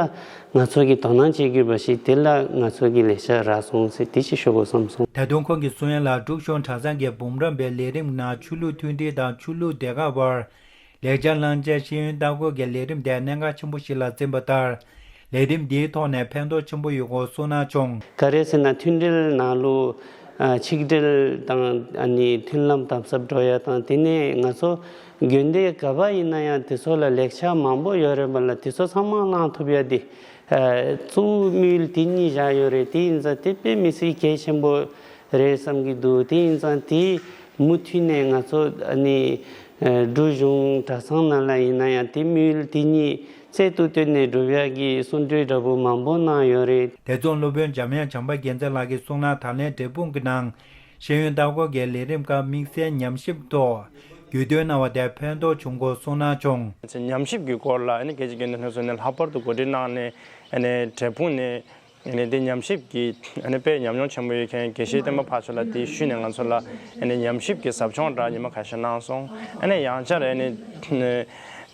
ང་ཚོ་གིས་དོ་སྣང་བྱེད་དགོས་པ་ཞིག་དེ་ལ་ང་ཚོ་གིས་ལེགས་ཆ་རག་སོང་ཟེར་དེ་ཅིག་ཞུ་དགོས་བསམ་སོང་། ད་དུང་ཁོང་གིས་གསུང་ཡ་ལ། འབྲུག་གཞུང་གྲྭ་ཚང་གི་འབུམ་རམས་པའི་ལས་རིམ་ནང་ཆོས་ལུགས་མཐུན་སྒྲིལ་དང་ཆོས་ལུགས་སྡེ་ཁག་དབར་ལེགས་ཆ་བླང་བྱའི་ཤེས་ཡོན་ལྟ་སྐོར་གྱི་ལས་རིམ་དེ་གནད་འགག་ཆེན་པོ་ཞིག་ལ་འཛིན་པ་ལྟར། ལས་རིམ་འདིའི་ཐོག་ནས་ཕན་ཐོགས་ཆེན་པོ་ཡོད་སྐོར་གསུངས་གནང་བྱུང་། ག་རེ་ཟེར་ན་མཐུན་སྒྲིལ་ནང་ལུགས་ཨ་ཆིག་སྒྲིལ་དང་ཨ་ནི་མཐུན་ལམ་དམ་ཟབ་འགྲོ་ཡ་དང་དེ་ནས་ང་ཚོ་དགོན་སྡེ་ག་པ་ཡིན་ན་ཡང་དེ་ཚོ་ལ་ལེགས་ཆ་མང་པོ་ཡོད་རེད་པ་ལ། དེ་ཚོ་ཚང་མ་བླང་ཐུབ་ཡ་དེ་ཨ་གཙོ་བོ་དམིགས་ཡུལ་དེ་གཉིས་བཞག་ཡོད་རེད། དེ་ཡིན་ཙང་དེ་དཔེ་མི་སྲིད་གལ་ཆེན་པོ་རེད་བསམ་གྱི་འདུག་དེ་ཡིན་ཙང་དེ་མུ་མཐུད་ནས་ང་ཚོ་ཨ་ནི་ཨ་འབྲུག་གཞུང་གྲྭ་ཚང་ནང་ལ་ཡིན་ན་ཡང་དེ་དམིགས་ཡུལ་དེ་གཉིས་རྩལ་དུ་བཏོན་ནས་སྒྲུབ་ཡག་གི་གསུང་གྲོས་འདྲ་པོ་མང་པོ་གནང་ཡོད་རེད། དེ་མཚུངས་སློབ་དཔོན་འཇམ་དབྱངས་བྱམས་པ་རྒྱལ་མཚན་ལགས་ཀྱིས་གསུངས་ན། ད་ལན་འབྲས་སྤུངས་ཀྱི་ནང་ཤེས་ཡོན་ལྟ་སྐོར་གྱི་ལས་རིམ་ཁག་དམིགས་བསལ་ཉམས་ཞིབ་ཐོག་རྒྱུས་སྟོན་གནང་བ་དེ་ཕན་ཐོགས་བྱུང་སྐོར་གསུངས་གནང་བྱུང་། ཉམས་ཞིབ་ཀྱི་སྐོར་ལ་ཨ་ནི་རྒྱལ་སྤྱིའི་དགེ་འདུན་ལྷན་ཚོགས་ནས་ལྷག་པར་དུ་གོ་སྒྲིག་གནང་ནས་ཨ་ནི་འབྲས་སྤུངས་ནས། ཨ་ནི་དེ་ཉམས་ཞིབ་ཀྱི་ཨ་ནི་དཔེ་ཉམས་མྱོང་ཆེན་པོ་ཡོད་མཁན་དགེ་བཤེས་བསྟན་པ་ཕ་ཆོས་ལགས་དེ་ཞུས་ནས་ང་ཚོ་ལ་ཨ་ནི་ཉམས་ཞིབ་ཀྱི་ཟབ་སྦྱོང་འདྲ་ཉི་མ་ཁ་ཤས་གནང་སོང་། ཨ་ནི་ཡང་བསྐྱར་ཨ་ནི་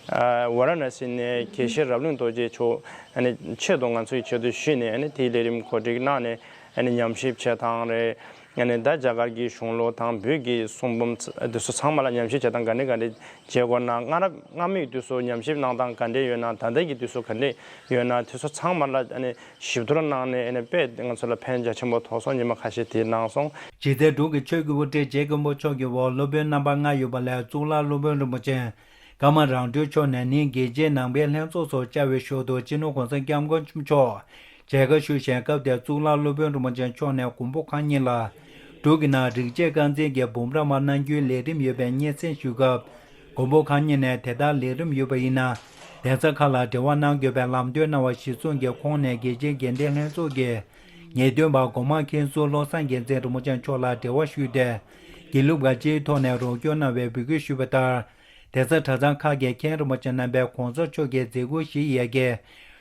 ཨ་ཝ་ར་ཎ་སི་ནས་དགེ་བཤེས་རབ་གླིང་རྡོ་རྗེ་མཆོག་ཨ་ནི་ཆེད་དུ་ང་ཚོའི་ཆེད་དུ་ཞུས་ནས་ཨ་ནི་དེའི་ལས་རིམ་གོ་སྒྲིག་གནང་ནས་ཨ་ནི་ཉམས་ཞིབ་བྱེད་སྟངས་རེད། ཡང་ནས་ད་རྒྱ་གར་གྱི་གཞུང་ལུགས་དང་བོད་ཀྱི་གསུང་འབུམ་དེ་ཚོ་ཚང་མ་ལ་ཉམས་ཞིབ་བྱེད་སྟངས་ག་འདྲ་ག་འདྲ་བྱེད་དགོས་ན། སྔ་རབས་སྔ་མོའི་དུས་སུ་ཉམས་ཞིབ་གནང་སྟངས་ག་འདྲ་ཡོད་ན། ད་ལྟ་གི་དུས་སུ་ག་འདྲ་ཡོད་ན། དེ་ཚོ་ཚང་མ་ལ་ཨ་ནི་ཞིབ་བསྡུར་གནང་ནས། ཨ་ནི་དཔེ་ང་ཚོ་ལ་ཕན་རྒྱ་ཆེན་པོ་ཐོགས་སོང་། ཉི་མ་ཁ་ཤས་དེ་གནང་སོང་། རྗེ་བཙུན་འབྲུག་གི་ཆོས་ཀྱི་དབུ་ཁྲིད་རྗེ་མགོན་པོ་མཆོག་གི་འོག་སློབ་དཔོན་རྣམ་པ་ལྔ་ཡོད་པ་ལས། གཙུག་ལག་སློབ་དཔོན་རིན་པོ་ཆེ་ཀརྨ་རང་གྲོལ་མཆོག་ནས་ནི་དགེ་བྱེད་ནང་པའི་ལྷན་ཚོགས་སུ་བཅར་བའི་ཞོར་དུ་སྤྱི་ནོར་༸གོང་ས་༸སྐྱབས་མགོན་ཆེན་པོ་མཆོག་མཇལ་ཁ་ཞུས་ཤིང་། སྐབས་དེར་གཙུག་ལག་སློབ་དཔོན་རིན་པོ་ཆེ་མཆོག་ནས་མགོན་པོ་གང་ཉིད་ལ་འབྲུག་གི་ནང་རིག་བྱེད་རྐང་འཛིན་གྱི་འབུམ་རམས་པ་གནང་རྒྱུའི་ལས་རིམ་ཡོད་པའི་སྙན་སེང་ཞུས་སྐབས། མགོན་པོ་གང་ཉིད་ནས་དེ་ལྟར་ལས་རིམ་ཡོད་པ་ཡིན་ན། གདན་ས་ཁག་ལ་འབྲེལ་བ་གནང་དགོས་པའི་ལམ་སྟོན་གནང་བ་གཞིར་བཟུང་གིས། ཁོང་ནས་དགེ་བྱེད་དགེ་ལྡན་ལྷན་ཚོགས་ཀྱི་ངེས་སྟོན་པ་སྒོ་མང་མཁན་ཟུར་བློ་བཟང་རྒྱལ་མཚན་རིན་པོ་ཆེ་མཆོག་ལ་འབྲེལ་བ་ཞུས་ཏེ། དགེ་ལུགས་པ་སྤྱིའི་ཐོག་ནས་རོགས་སྐྱོར་གནང་བའི་འབོད་སྐུལ་ཞུས་པ་ལྟར། གདན་ས་གྲྭ་ཚང་ཁག་གི་མཁན་རིན་པོ་ཆེ་རྣམ་པས་གོང་ས་མཆོག་གི་མཛད་ཁུར་བཞེས་ཡས་ཀྱི་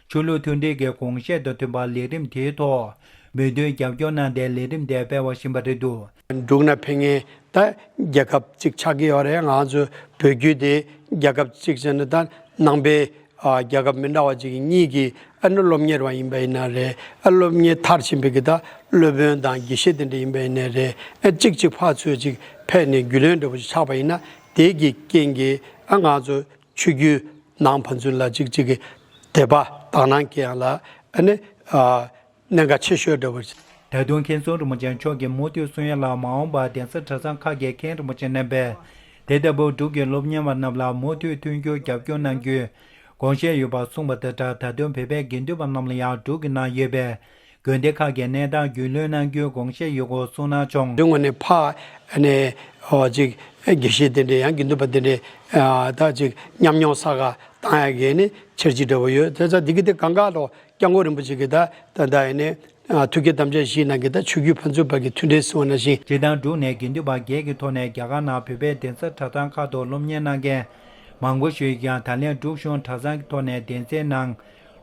ཆོས་ལུགས་མཐུན་སྒྲིལ་གྱི་དགོངས་བཞེད་དང་མཐུན་པར་ལས་རིམ་དེའི་ཐོག་མོས་མཐུན་རྒྱབ་སྐྱོར་གནང་སྟེ། ལས་རིམ་དེ་སྤེལ་བ་བཞིན་པ་རེད་འདུག། འབྲུག་ན་ཕེབས་མཁན་ད་རྒྱལ་ཁབ་ཅིག་ཆགས་ཀྱི་ཡོད་རེད། ང་ཚོ་བོད་བརྒྱུད་དེ་རྒྱལ་ཁབ་ཅིག་བྱས་ན། ད་ནང་པའི་ཨ་རྒྱལ་ཁབ་མི་འདྲ་བ་ཅིག་གཉིས་ཀྱི་ཨ་ནི་སློབ་གཉེར་བ་ཡིན་པ་ཡིན་ན་རེད། ཨ་སློབ་གཉེར་མཐར་ཕྱིན་པའི་གི་ད་སློབ་དཔོན་དང་དགེ་བཤེས་དེ་འདྲ་ཡིན་པ་ཡིན་ན་རེད། ཨ་གཅིག་གཅིག་ཕར་ཚུར་ཅིག་ཕེབས་ནས་རྒྱུས་ལོན་འདྲ་པོ་ཅིག་ཆགས་པ་ཡིན་ན། དེ་གི་རྐྱེན་གྱིས་ཨ་ང་ཚོ་ཆོས་བརྒྱུད་ནང་ཕན་ཚུན་ལ་གཅིག་གཅིག་གི་དད་པ་དག་སྣང་སྐྱེ་ཡག་ལ་ཨ་ནི་ཨ་གནད་འགག་ཆེ་ཤོས་འདྲ་པོ་རེད། ད་དུང་མཁན་ཟུར་རིན་པོ་ཆེ་མཆོག་གིས་མུ་མཐུད་གསུང་ཡ་ལ། མ་འོངས་པར་གདན་ས་གྲྭ་ཚང་ཁག་གི་མཁན་རིན་པོ་ཆེ་རྣམ་པས་དེ་ལྟ་བུ་འབྲུག་གི་སློབ་གཉེར་བ་རྣམས་ལ་མུ་མཐུད་མཐུན་འགྱུར་རྒྱབ་སྐྱོར་གནང་རྒྱུའི་དགོངས་བཞེས་ཡོད་པ་གསུངས་པ་དང་སྦྲགས། ད་དུང་བོད་པའི་དགེ་འདུན་པ་རྣམས་ལ་ཡང་འབྲུག་གི་ནང་ཡོད་པའི་དགོན་སྡེ་ཁག་གི་གནས་སྟངས་རྒྱུས་ལོན་གནང་རྒྱུའི་དགོངས་བཞེས་ཡོད་སྐོར་གསུངས་གནང་བྱུང་། དོན་ངོ་ནས་ཕ་ཨ་ནི་ཨོ་ཅིག་དགེ་བཤེས་དེ་འདྲས་ཡང་དགེ་འདུན་པ་དེ་འདྲས་ཨ་ད་ཅིག་མཉམ་མྱོང་ས་ག་བཏང་ཡ་གི་ནི་འཆར་གཞི་འདྲ་པོ་ཡོད། དེ་ཚ་འདི་གི་དེ་གང་ག་ལོ་སྐྱབས་མགོན་རིན་པོ་ཆེ་གི་ད་ད་ད་ཨ་ནི་ཨ་ཐུགས་བསྐྱེད་དམ་བཅའ་བཞེས་གནང་གི་ད་ཆོས་བརྒྱུད་ཕན་ཚུན་བར་གྱི་མཐུན་འབྲེལ་ཟེར་བ་ནང་བཞིན། སྤྱིར་བཏང་འབྲུག་ནས་དགེ་འདུན་པ་སྒེར་གྱི་ཐོག་ནས་རྒྱ་གར་ནང་བོད་པའི་གདན་ས་གྲྭ་ཚང་ཁག་ཏུ་སློབ་གཉེར་གནང་མཁན་མང་པོ་ཞིག་ཡོད་ཀྱང་། ད་ལན་འབྲུག་གཞུང་གྲྭ་ཚང་གི་ཐོག་ནས་གདན་སའི་ནང་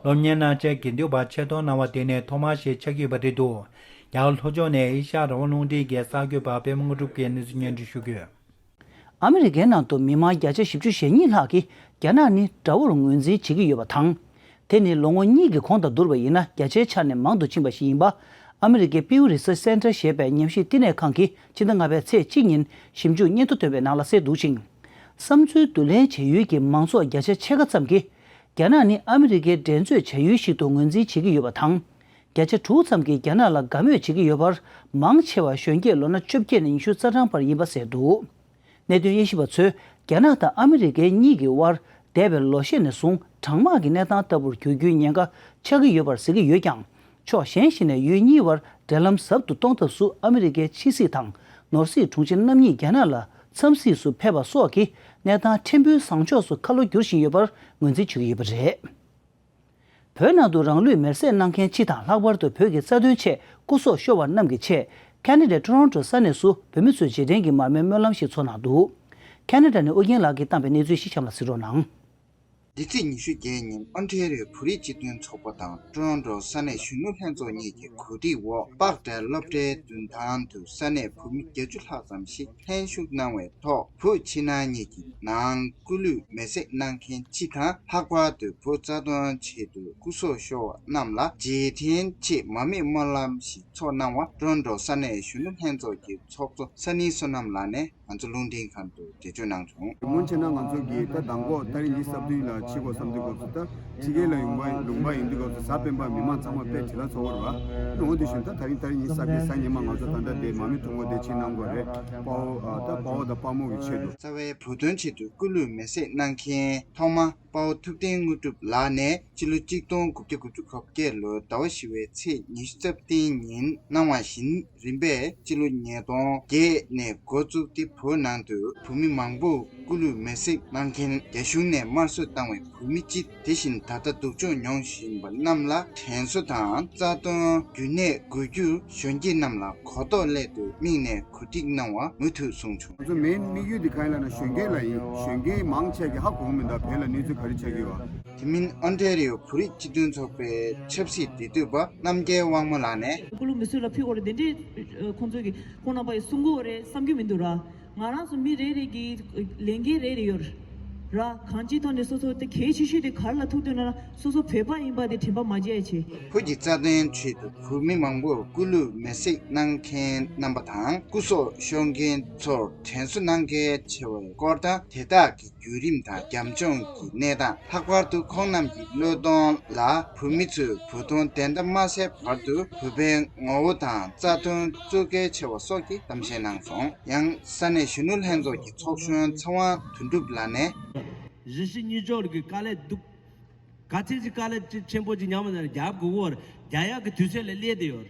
སློབ་གཉེར་གནང་ཆེད་དགེ་འདུན་པ་ཆེད་གཏོང་གནང་བ་དེ་ནི་ཐོག་མ་ཞིག་ཆགས་ཀྱི་ཡོད་པ་རེད་འདུག། རྒྱ་གར་ལྷོ་ཕྱོགས་ནས་ཨེ་ཤ་ཡ་རང་དབང་རླུང་འཕྲིན་གྱི་གསར་འགོད་པ་པད་མ་དངོས་གྲུབ་ཀྱིས་གནས་ཚུལ་སྙན་སྒྲོན་ཞུ་གི་ཡོད། ཨ་མི་རི་ཀའི་ནང་དུ་མི་མང་བརྒྱ་ཆ་བཞི་བཅུ་ཞེ་གཉིས་ལྷག་གིས་རྒྱ་ནག་ནི་དགྲ་བོར་ངོས་འཛིན་བྱེད་ཀྱི་ཡོད་པ་དང་། དེ་ནི་ལོ་ངོ་གཉིས་ཀྱི་གོང་དང་བསྡུར་བ་ཡིན་ན་བརྒྱ་ཆའི་ཆ་ནས་མང་དུ་ཕྱིན་པ་ཞིག་ཡིན་པ། ཨ་མི་རི་ཀའི་Pew Research Center ཞེས་པའི་ཉམས་ཞིབ་བསྟི་གནས་ཁང་གིས་ཕྱི་ཟླ་ལྔ་པའི་ཚེས་གཅིག་ཉིན་ཞིབ་འཇུག་སྙན་ཐོ་བཏོན་པའི་ནང་ལ་གསལ་འདུག་ཅིང་། བསམ་ཚུལ་བསྡུ་ལེན་བྱ་ཡུལ་གྱི་མང་ཚོགས་བརྒྱ་ཆ་ཕྱེད་ཀ་ཙམ་གྱིས། རྒྱ་ནག་ནི་ཨ་མི་རི་ཀའི་འགྲན་རྩོད་བྱ་ཡུལ་ཞིག་ཏུ་ངོས་འཛིན་བྱེད་ཀྱི་ཡོད་པ་དང་། བརྒྱ་ཆ་དྲུག་ཙམ་གྱིས་རྒྱ་ནག་ལ་དགའ་མོས་བྱེད་ཀྱི་ཡོད་པར། མང་ཆེ་བ་གཞོན་སྐྱེས་ལོ་ན་བཅོ་བརྒྱད་ནས་ཉི་ཤུ་རྩ་གྲངས་བར་ཡིན་པ་གསལ་འདུག། གནད་དོན་དབྱེ་ཞིབ་པ་ཚོས་རྒྱ་ནག་དང་ཨ་མི་རི་ཀའི་གཉིས་ཀྱི་དབར་འདས་པའི་ལོ་ཤས་ནས་བཟུང་གྲང་དམག་གི་གནས་སྟངས་ལྟ་བུར་འགྱུར་རྒྱུའི་ཉེན་ཁ་ཆགས་ཀྱི་ཡོད་པར་ཟེར་གྱི་ཡོད་ཀྱང་། ཕྱོགས་གཞན་ཞིག་ནས་ཡུལ་གཉིས་དབར་འབྲེལ་ལམ་ཟབ་ཏུ་གཏོང་ཐབས་སུ་ཨ་མི་རི་ཀའི་ཕྱི་སྲིད་དང་ནོར་སྲིད་དྲུང་ཆེ་རྣམ་གཉིས་རྒྱ་ནག་ལ་འཚམས་གཟིགས་སུ་ཕེབས་པ་སོགས་ཀྱིས་གནས་སྟངས་ཕྲན་བུའི་བཟང་ཕྱོགས་སུ་ཁ་ལོ་བསྒྱུར་བཞིན་ཡོད་པར་ངོས་འཛིན་བྱེད་ཀྱི་ཡོད་པ་རེད། བོད་ནང་དུ་རང་ལུས་མེར་སྲེག་གནང་མཁན་སྤྱི་དང་། ལྷག་པར་དུ་བོད་ཀྱི་རྩ་དོན་ཆེད་སྐུ་སྲོག་ཤོར་བ་རྣམས་ཀྱི་ཆེད། ཁ་ན་ཌའི་ཊོ་རོན་ཊོ་ས་གནས་སུ་བོད་མི་ཚོས་རྗེས་དྲན་གྱི་མར་མེའི་སྨོན་ལམ་ཞིག་འཚོགས་གནང་འདུག། ཁ་ན་ཌ་ནས་ཨོ་རྒྱན་ལགས་ཀྱིས་བཏང་བའི་གནས་ཚུལ་ཞིག་གཤམ་ལ་གཟིགས་རོགས་གནང་། འདི་ཚེས་ཉི་ཤུ་བརྒྱད་ཉིན་ཨོན་ཊེ་རི་ཡོ་བོད་རིགས་སྤྱི་མཐུན་ཚོགས་པ་དང་ཊོ་རོན་ཊོ་ས་གནས་གཞོན་ནུ་ལྷན་ཚོགས་གཉིས་ཀྱི་གོ་སྒྲིག་འོག་པགས་གྲལ་སློབ་གྲྭའི་མདུན་ཐང་དུ་ས་གནས་བོད་མི་བརྒྱད་ཅུ་ལྷག་ཙམ་ཞིག་ལྷན་ཞུགས་གནང་བའི་ཐོག་བོད་ཕྱི་ནང་གཉིས་ཀྱི་ནང་སྐུ་ལུས་མེར་སྲེག་གནང་མཁན་སྤྱི་དང་། ལྷག་པར་དུ་བོད་རྩ་དོན་ཆེད་དུ་སྐུ་སྲོག་ཤོར་བ་རྣམས་ལ་རྗེས་དྲན་ཆེད་མར་མེའི་སྨོན་ལམ་ཞིག་འཚོགས་གནང་བར་ཊོ་རོན་ཊོ་ས་གནས་གཞོན་ནུ་ལྷན་ཚོགས་ཀྱི་ཚོགས་གཙོ་ས་ནི་བསོད་ནམས་ལགས་ནས་ང་ཚོ་རླུང་འཕྲིན་ཁང་དུ་འགྲེལ་བརྗོད་གནང་བྱུང་། སྔོན་ཆད་ན་ང་ཚོ་གིས་ད་མདང་དགོང་ཏ་རིག་ཉི་ཤུ་རྩ་བདུན་ལ་ཕྱི་དགོས་བསམ་དུས་སྐབས་སུ། ད་ཕྱི་རྒྱལ་ལ་ཡོང་པ་ལུང་པ་ཡིན་དུས་སྐབས་སུ་གཟའ་སྤེན་པ་མི་མང་ཚང་མ་དཔེ་བྱེད་ལ་ཚོགས་པ་རེད་བ། འོ་དེ་བཞིན་ད་ད་རིང་ཏ་རིག་ཉི་ཤུ་རྩ་བརྒྱད་གཟའ་ཉི་མ་ང་ཚོ་ད་ལྟ་དེ་མར་མེ་ཁྲོམ་སྐོར་དེ་ཕྱིན་གནང་དགོས་རེད། དཔའ་བོ་ཨ་ད་དཔའ་བོ་དང་དཔའ་མོ་གི་ཆེད་དུ། རྩ་བའི་བོད་དོན་ཆེད་དུ་སྐུ་ལུས་མེར་སྲེག་གནང་མཁན་ཐོག་མ་དཔའ་བོ་ཐུབ་བསྟན་དངོས་གྲུབ་ལགས་ནས་སྤྱི་ལོ་གཅིག་སྟོང་དགུ་བརྒྱ་དགུ་བཅུ་གོ་བརྒྱད་ལོའི་ཟླ་བ་བཞི་བའི་ཚེས་ཉི་ཤུ་རྩ་བདུན་ཉིན་གནང་བ་བཞིན། རིམ་པས་སྤྱི་ལོ་ཉིས་སྟོང་བརྒྱད་ནས་འགོ་བཙུགས་ཏེ་བོད་ནང་དུ་བོད་མི་མང་པོ་སྐུ་ལུས་མེར་སྲེག་གནང་མཁན། རྒྱ་གཞུང་ནས་དམར་གསོད་བཏང་བའི་བོད་མི་སྤྱི། དེ་བཞིན་ད་ལྟ་སྡུག་སྦྱོང་མྱོང་བཞིན་པ་རྣམས་ལ་དྲན་གསོ་དང་། རྩ་དོན་རྒྱུན་གནས་དགོས་རྒྱུར་གཞོན་སྐྱེས་རྣམས་ལ་གོ་རྟོགས་སླད་དུ་དམིགས་ནས་གོ་སྒྲིག་གནང་བ་མུ་མཐུད་གསུངས་བྱུང་། ང་ཚོ་མེན་དམིགས་ཡུལ་དེ་གང་ཡིན་ལབ་ན་གཞོན་སྐྱེས་ལ་ཡིན། གཞོན་སྐྱེས་མང་ཆེ་གིས་ཧ་གོ་གི་མི་འདུག་བོད་ལ་གནས་ཚུལ་ག་རེ་ཆགས་ཀྱི་ཡོད་པ། དེ་མིན་ཨོན་ཊེ་རི་ཡོ་བོད་རིགས་སྤྱི་མཐུན་ཚོགས་པའི་ཆབ་སྲིད་འབྲེལ་མཐུད་པ་རྣམ་རྒྱལ་དབང་མོ་ལགས་ནས། སྐུ་ལུས་མེ་གསོད་ལ་ཕུལ་དགོས་རེད། དེ་འདྲའི་ཁོང་ཚོས་ཀྱི་ཁོང་རྣམ་པ་ཡི་གསུང་གི་ཡོད་རེད་བསམ་གྱི་མི་འདུག་ར། ང་རང་ཚོ་མི་རེ་རེ་གི་ལས་འགན་རེ་རེ་ཡོད་རེད། ར། གང་ཅིའི་ཐོག་ནས་སོ་སོ་དེ་གལ་ཆེ་ཤོས་དེ་ག་རེ་ལ་ཐུག་འདུག་ན། སོ་སོ་བོད་པ་ཡིན་པ་དེ་དྲན་པ་མ་བརྗེད་ཡ་བྱེད། བོད་ཀྱི་རྩ་དོན་ཆེད་དུ་བོད་མི་མང་པོར་སྐུ་ལུས་མེར་སྲེག་གནང་མཁན་རྣམ་པ་དང་སྐུ་སྲོག་ཤོར་མཁན་ཚོར་དྲན་གསོ་གནང་གལ་ཆེ་བའི་སྐོར་དང་། དེ་དག་གི་བརྒྱུད་རིམ་དང་རྒྱབ་ལྗོངས་ཀྱི་གནས་སྟངས། ལྷག་པར་དུ་ཁོང་རྣམས་ཀྱི་བློས་གཏོང་ལ་བོད་མི་ཚོས་བོད་དོན་བདེན་མཐའ་མ་གསལ་བར་དུ་བོད་པའི་ངོ་བོ་དང་རྩ་དོན་གཙོ་གལ་ཆེ་བ་སོགས་ཀྱི་གཏམ་བཤད་གནང་སོང་། ཡང་ས་གནས་གཞོན་ནུ་ལྷན་ཚོགས་ཀྱི་ཚོགས་གཞོན་ཚེ་དབང་དོན་གྲུབ་ལགས་ནས། རེ་ཞིག་གཉིས་ཆོག་གི་དཀའ་ལས་འདུག་ག་ཚད་ཅིག་དཀའ་ལས་ཆེན་པོ་ཅིག་མཉམ་དུ་རྒྱབ་དགོས་པར་རྒྱག་ཡག་གི་དུས་ཚོད་ལ་སླེབས་བསྡད་ཡོད།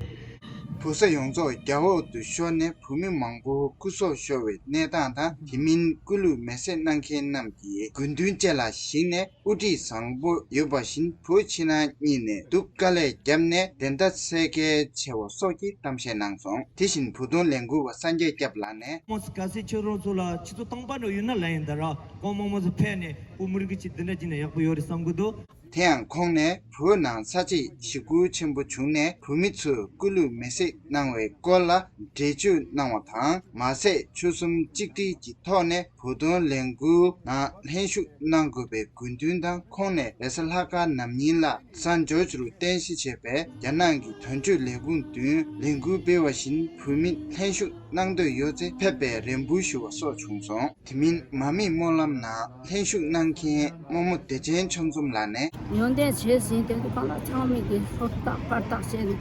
བོད་ས་ཡོངས་རྫོགས་རྒྱ་འོག་ཏུ་ཤོར་ནས་བོད་མི་མང་པོ་སྐུ་སྲོག་ཤོར་བའི་གནས་སྟངས་དང་། དེ་མིན་སྐུ་ལུས་མེར་སྲེག་གནང་མཁན་རྣམས་ཀྱི་དགོས་འདུན་བཅས་ལ་གཞིགས་ནས། དབུ་ཁྲིད་བཟང་པོ་ཡོད་པ་བཞིན་བོད་ཕྱི་ནང་གཉིས་ནས་སྡུག་དཀའ་ལས་བརྒྱབ་ནས་བདེན་མཐའ་གསལ་གལ་ཆེ་བ་སོགས་ཀྱི་གཏམ་བཤད་གནང་སོང་། དེ་བཞིན་བོད་དོན་ལས་འགུལ་བ་སངས་རྒྱས་སྐྱབས་ལགས་ནས། དམངས་སུ་དཀའ་སེལ་ཁྱོད་རང་ཚོ་ལ་ཆུ་ཚོད་སྟོང་པ་འགྲོ་ཡོད་ན་ལ་ཡིན་ད་ར་ཀོང་མོ་མོ་ཚོ་ཕེབས་ནས་སྐུ་མི་རིགས་ཀྱི་འདི་འདྲ་བྱས་ན་ཡག་པོ་ཡོད་རེད་བསམ་གི་འདུག་དེ་ཡང་ཁོང་ནས་བོད་ནང་ས་བྱི་ཞི་རྒོལ་ཆེན་པོ་བྱུང་ནས་བོད་མི་ཚོས་སྐུ་ལུས་མེར་སྲེག་གནང་བའི་སྐོར་ལ་འགྲེལ་བརྗོད་གནང་བ་དང་། མ་ཟད་ཆོལ་གསུམ་གཅིག་སྒྲིལ་གྱི་ཐོག་ནས་བོད་དོན་ལས་འགུལ་ནང་ལྷན་ཞུགས་གནང་དགོས་པའི་དགོས་འདུན་དང་། ཁོང་ནས་རེས་གཟའ་ལྷག་དཀར་ནམ་ཉིན་ལ་སན་ཇོར་ཇི་རུ་རྟེན་གཞི་བྱས་པའི་རྒྱ་ནག་གི་དོན་གཅོད་ལས་ཁུངས་མདུན་ལས་འགུལ་སྤེལ་བ་བཞིན་བོད་མི་ལྷན་ཞུགས་གནང་འདོད་ཡོད་ཚེ་ཕེབས་པའི་རེ་འབོད་ཞུ་བ་སོགས་བྱུང་སོང་། དེ་མིན་མ་རྨོས་སྨོན་ལམ་ནང་ལྷན་ཞུགས་གནང་མཁན་རྨོ་མོ་བདེ་ཆེན་ཆོས་འཛོམས་ལགས་ནས། ཡོན་ཏན་བྱས་ཟིན་དེ་ཚོ་གང་ལ་ཚང་མས་ཀྱི་ཧུར་ཐག་པར་ཐག་བྱས་ནས་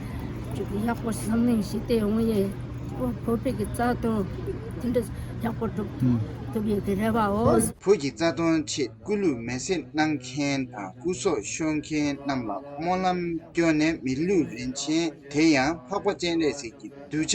ཅིག་ཡག་པོ་བསམ་གླིང་ཞིག་སྟེ་ཡོང་ཡས་བོད་པའི་གི་རྩ་དོན་དེ་འདྲ་ཡག་པོ་སྒྲུབ་ཐུབ་ཡས་ཀྱི་རེ་བའོ། བོད་ཀྱི་རྩ་དོན་ཆེད་སྐུ་ལུས་མེར་སྲེག་གནང་མཁན་དང་སྐུ་སྲོག་ཤོར་མཁན་རྣམས་ལ་སྨོན་ལམ་སྐྱོར་ནས་མི་ལུས་རིན་ཆེན། དེ་ཡང་འཕགས་པ་སྤྱན་རས་གཟིགས་ཀྱི་གདུལ་བྱ་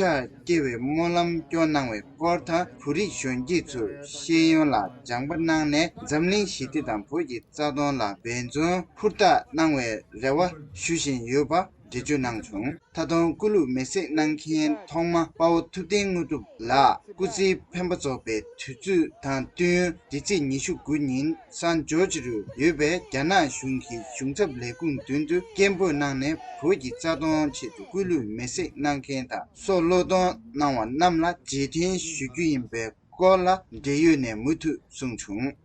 སྐྱེ་བའི་སྨོན་ལམ་སྐྱོར་གནང་བའི་སྐོར་དང་། བོད་རིགས་གཞོན་སྐྱེས་ཚོས་ཤེས་ཡོན་ལ་སྦྱངས་པ་གནང་ནས་འཛམ་གླིང་ཞི་བདེ་དང་བོད་ཀྱི་རྩ་དོན་ལ་འབད་བརྩོན་ཧུར་ཐག་གནང་བའི་རེ་བ་ཞུ་བཞིན་ཡོད་པ་འགྲེལ་བརྗོད་གནང་བྱུང་། ད་དུང་སྐུ་ལུས་མེར་སྲེག་གནང་མཁན་ཐོག་མ་དཔའ་བོ་ཐུབ་བསྟན་དངོས་གྲུབ་ལགས་སྐུ་ཚེའི་འཕེན་པ་རྫོགས་པའི་དུས་ཚོད་དང་བསྟུན། འདི་ཚེས་ཉི་ཤུ་དགུ་ཉིན་སན་ཇོར་ཇི་རུ་ཡོད་པའི་རྒྱ་ནག་གཞུང་གི་གཞུང་ཚབ་ལས་ཁུངས་མདུན་དུ་སྐད་འབོད་གནང་ནས་བོད་ཀྱི་རྩ་དོན་ཆེད་དུ་སྐུ་ལུས་མེར་སྲེག་གནང་མཁན་དང་སྲོག་བློས་གཏོང་གནང་བ་རྣམས་ལ་རྗེས་དྲན་ཞུ་རྒྱུ་ཡིན་པའི་སྐོར་ལ་འབྲེལ་ཡོད་ནས་མུ་མཐུད་གསུངས་བྱུང་།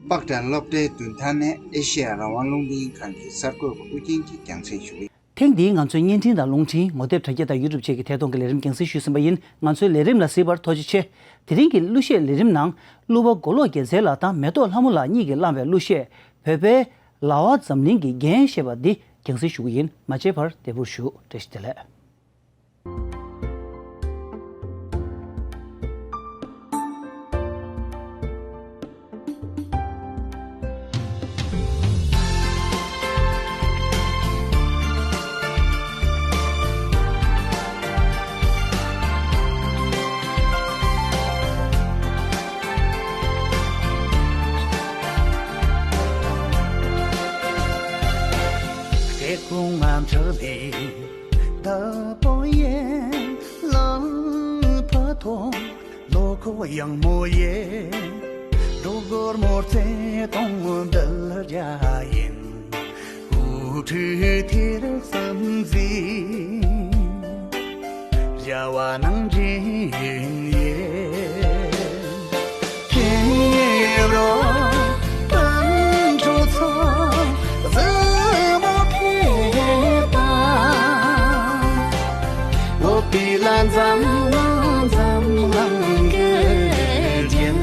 པག་ཏྲ་སློབ་གྲྭའི་མདུན་ཐང་ནས་ཨེ་ཤེ་ཡ་རང་དབང་རླུང་འཕྲིན་ཁང་གི་གསར་འགོད་པ་ཨུ་རྒྱན་གྱིས་རྒྱང་སྲིང་ཞུ་གི་ཡོད། ཐེངས་འདིའི་ང་ཚོའི་བརྙན་འཕྲིན་དང་རླུང་འཕྲིན། ངོ་དེབ་དྲ་རྒྱ་དང་ཡུ་ཊུབ་བཅས་ཀྱི་ཐད་གཏོང་གི་ལས་རིམ་རྒྱང་སྲིང་ཞུས་ཟིན་པ་ཡིན། ང་ཚོའི་ལས་རིམ་ལ་གཟིགས་པར་ཐུགས་རྗེ་ཆེ། དེ་རིང་གི་གླུ་གཞས་ལས་རིམ་ནང་གླུ་བ་མགོ་ལོག་རྒྱལ་མཚན་ལགས་དང་མེ་ཏོག་ལྷ་མོ་ལགས་གཉིས་ཀྱིས་བླངས་པའི་གླུ་གཞས་བོད་པའི་ལྭ་བ་འཛམ་གླིང་གི་རྒྱན་ཞེས་པ་འདི་རྒྱང་སྲིང་ཞུ་གི་ཡིན། མ་མཇལ་བར་བདེ་པོར་བཞུགས། བཀྲ་ཤིས་བདེ་ལེགས། སྐྱེ་ཁུངས་ང་འཕྲོག་ལས། ད་པོ་ཡན་ལ་ཕ་ཐོ་ལོ་ཁོ་ཡང་མོ་ཡེ། རོ་གོར་མོར་ཚེ་དོང་འདི་ལ་རྒྱ་ཡིན། ཨུ་ཁྲུ་ཐེར་བསམ་གཟིགས། རྒྱ་བ་ནང་འདྲེན་ཡེ། ཁྱེད་རོ་ཏན་ཁྲོ་ཚོ་ཟི་མོ་ཁེ་ཏ། ལོ་པི་ལ་འཛམ་གླིང་འཛམ་གླིང་གི་རྒྱན།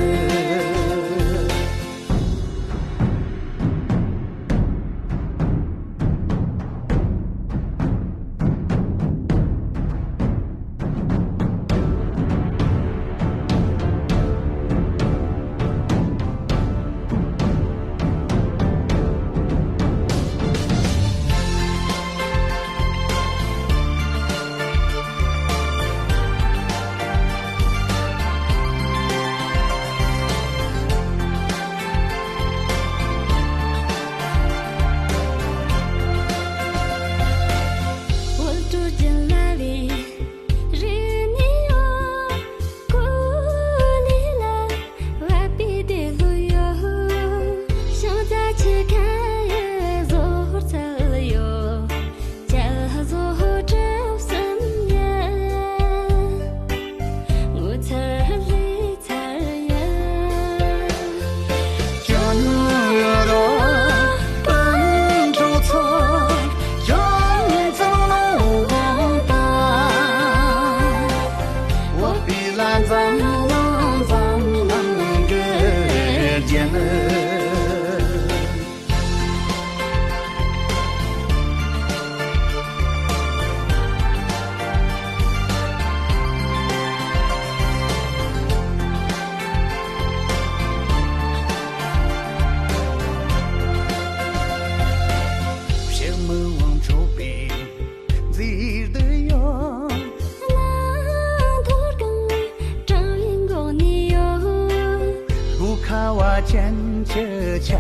ཅན་གྱི་ཆ་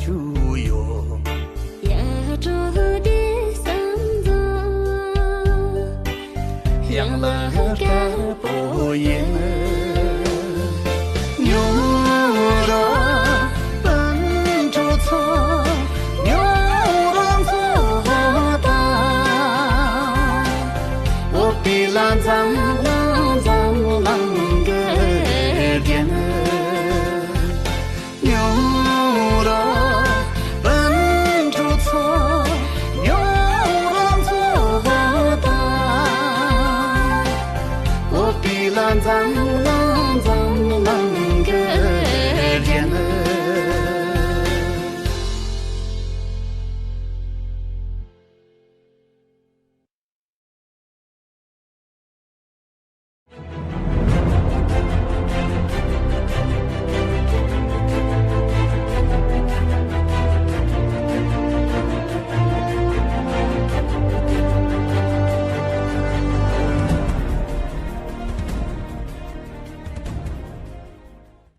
ཆུ་ཡོད། ཡ་སྤྲོ་བདེ་བསམ་བཟང་། ཡང་ལ་དཀར་པོ་ཡིན།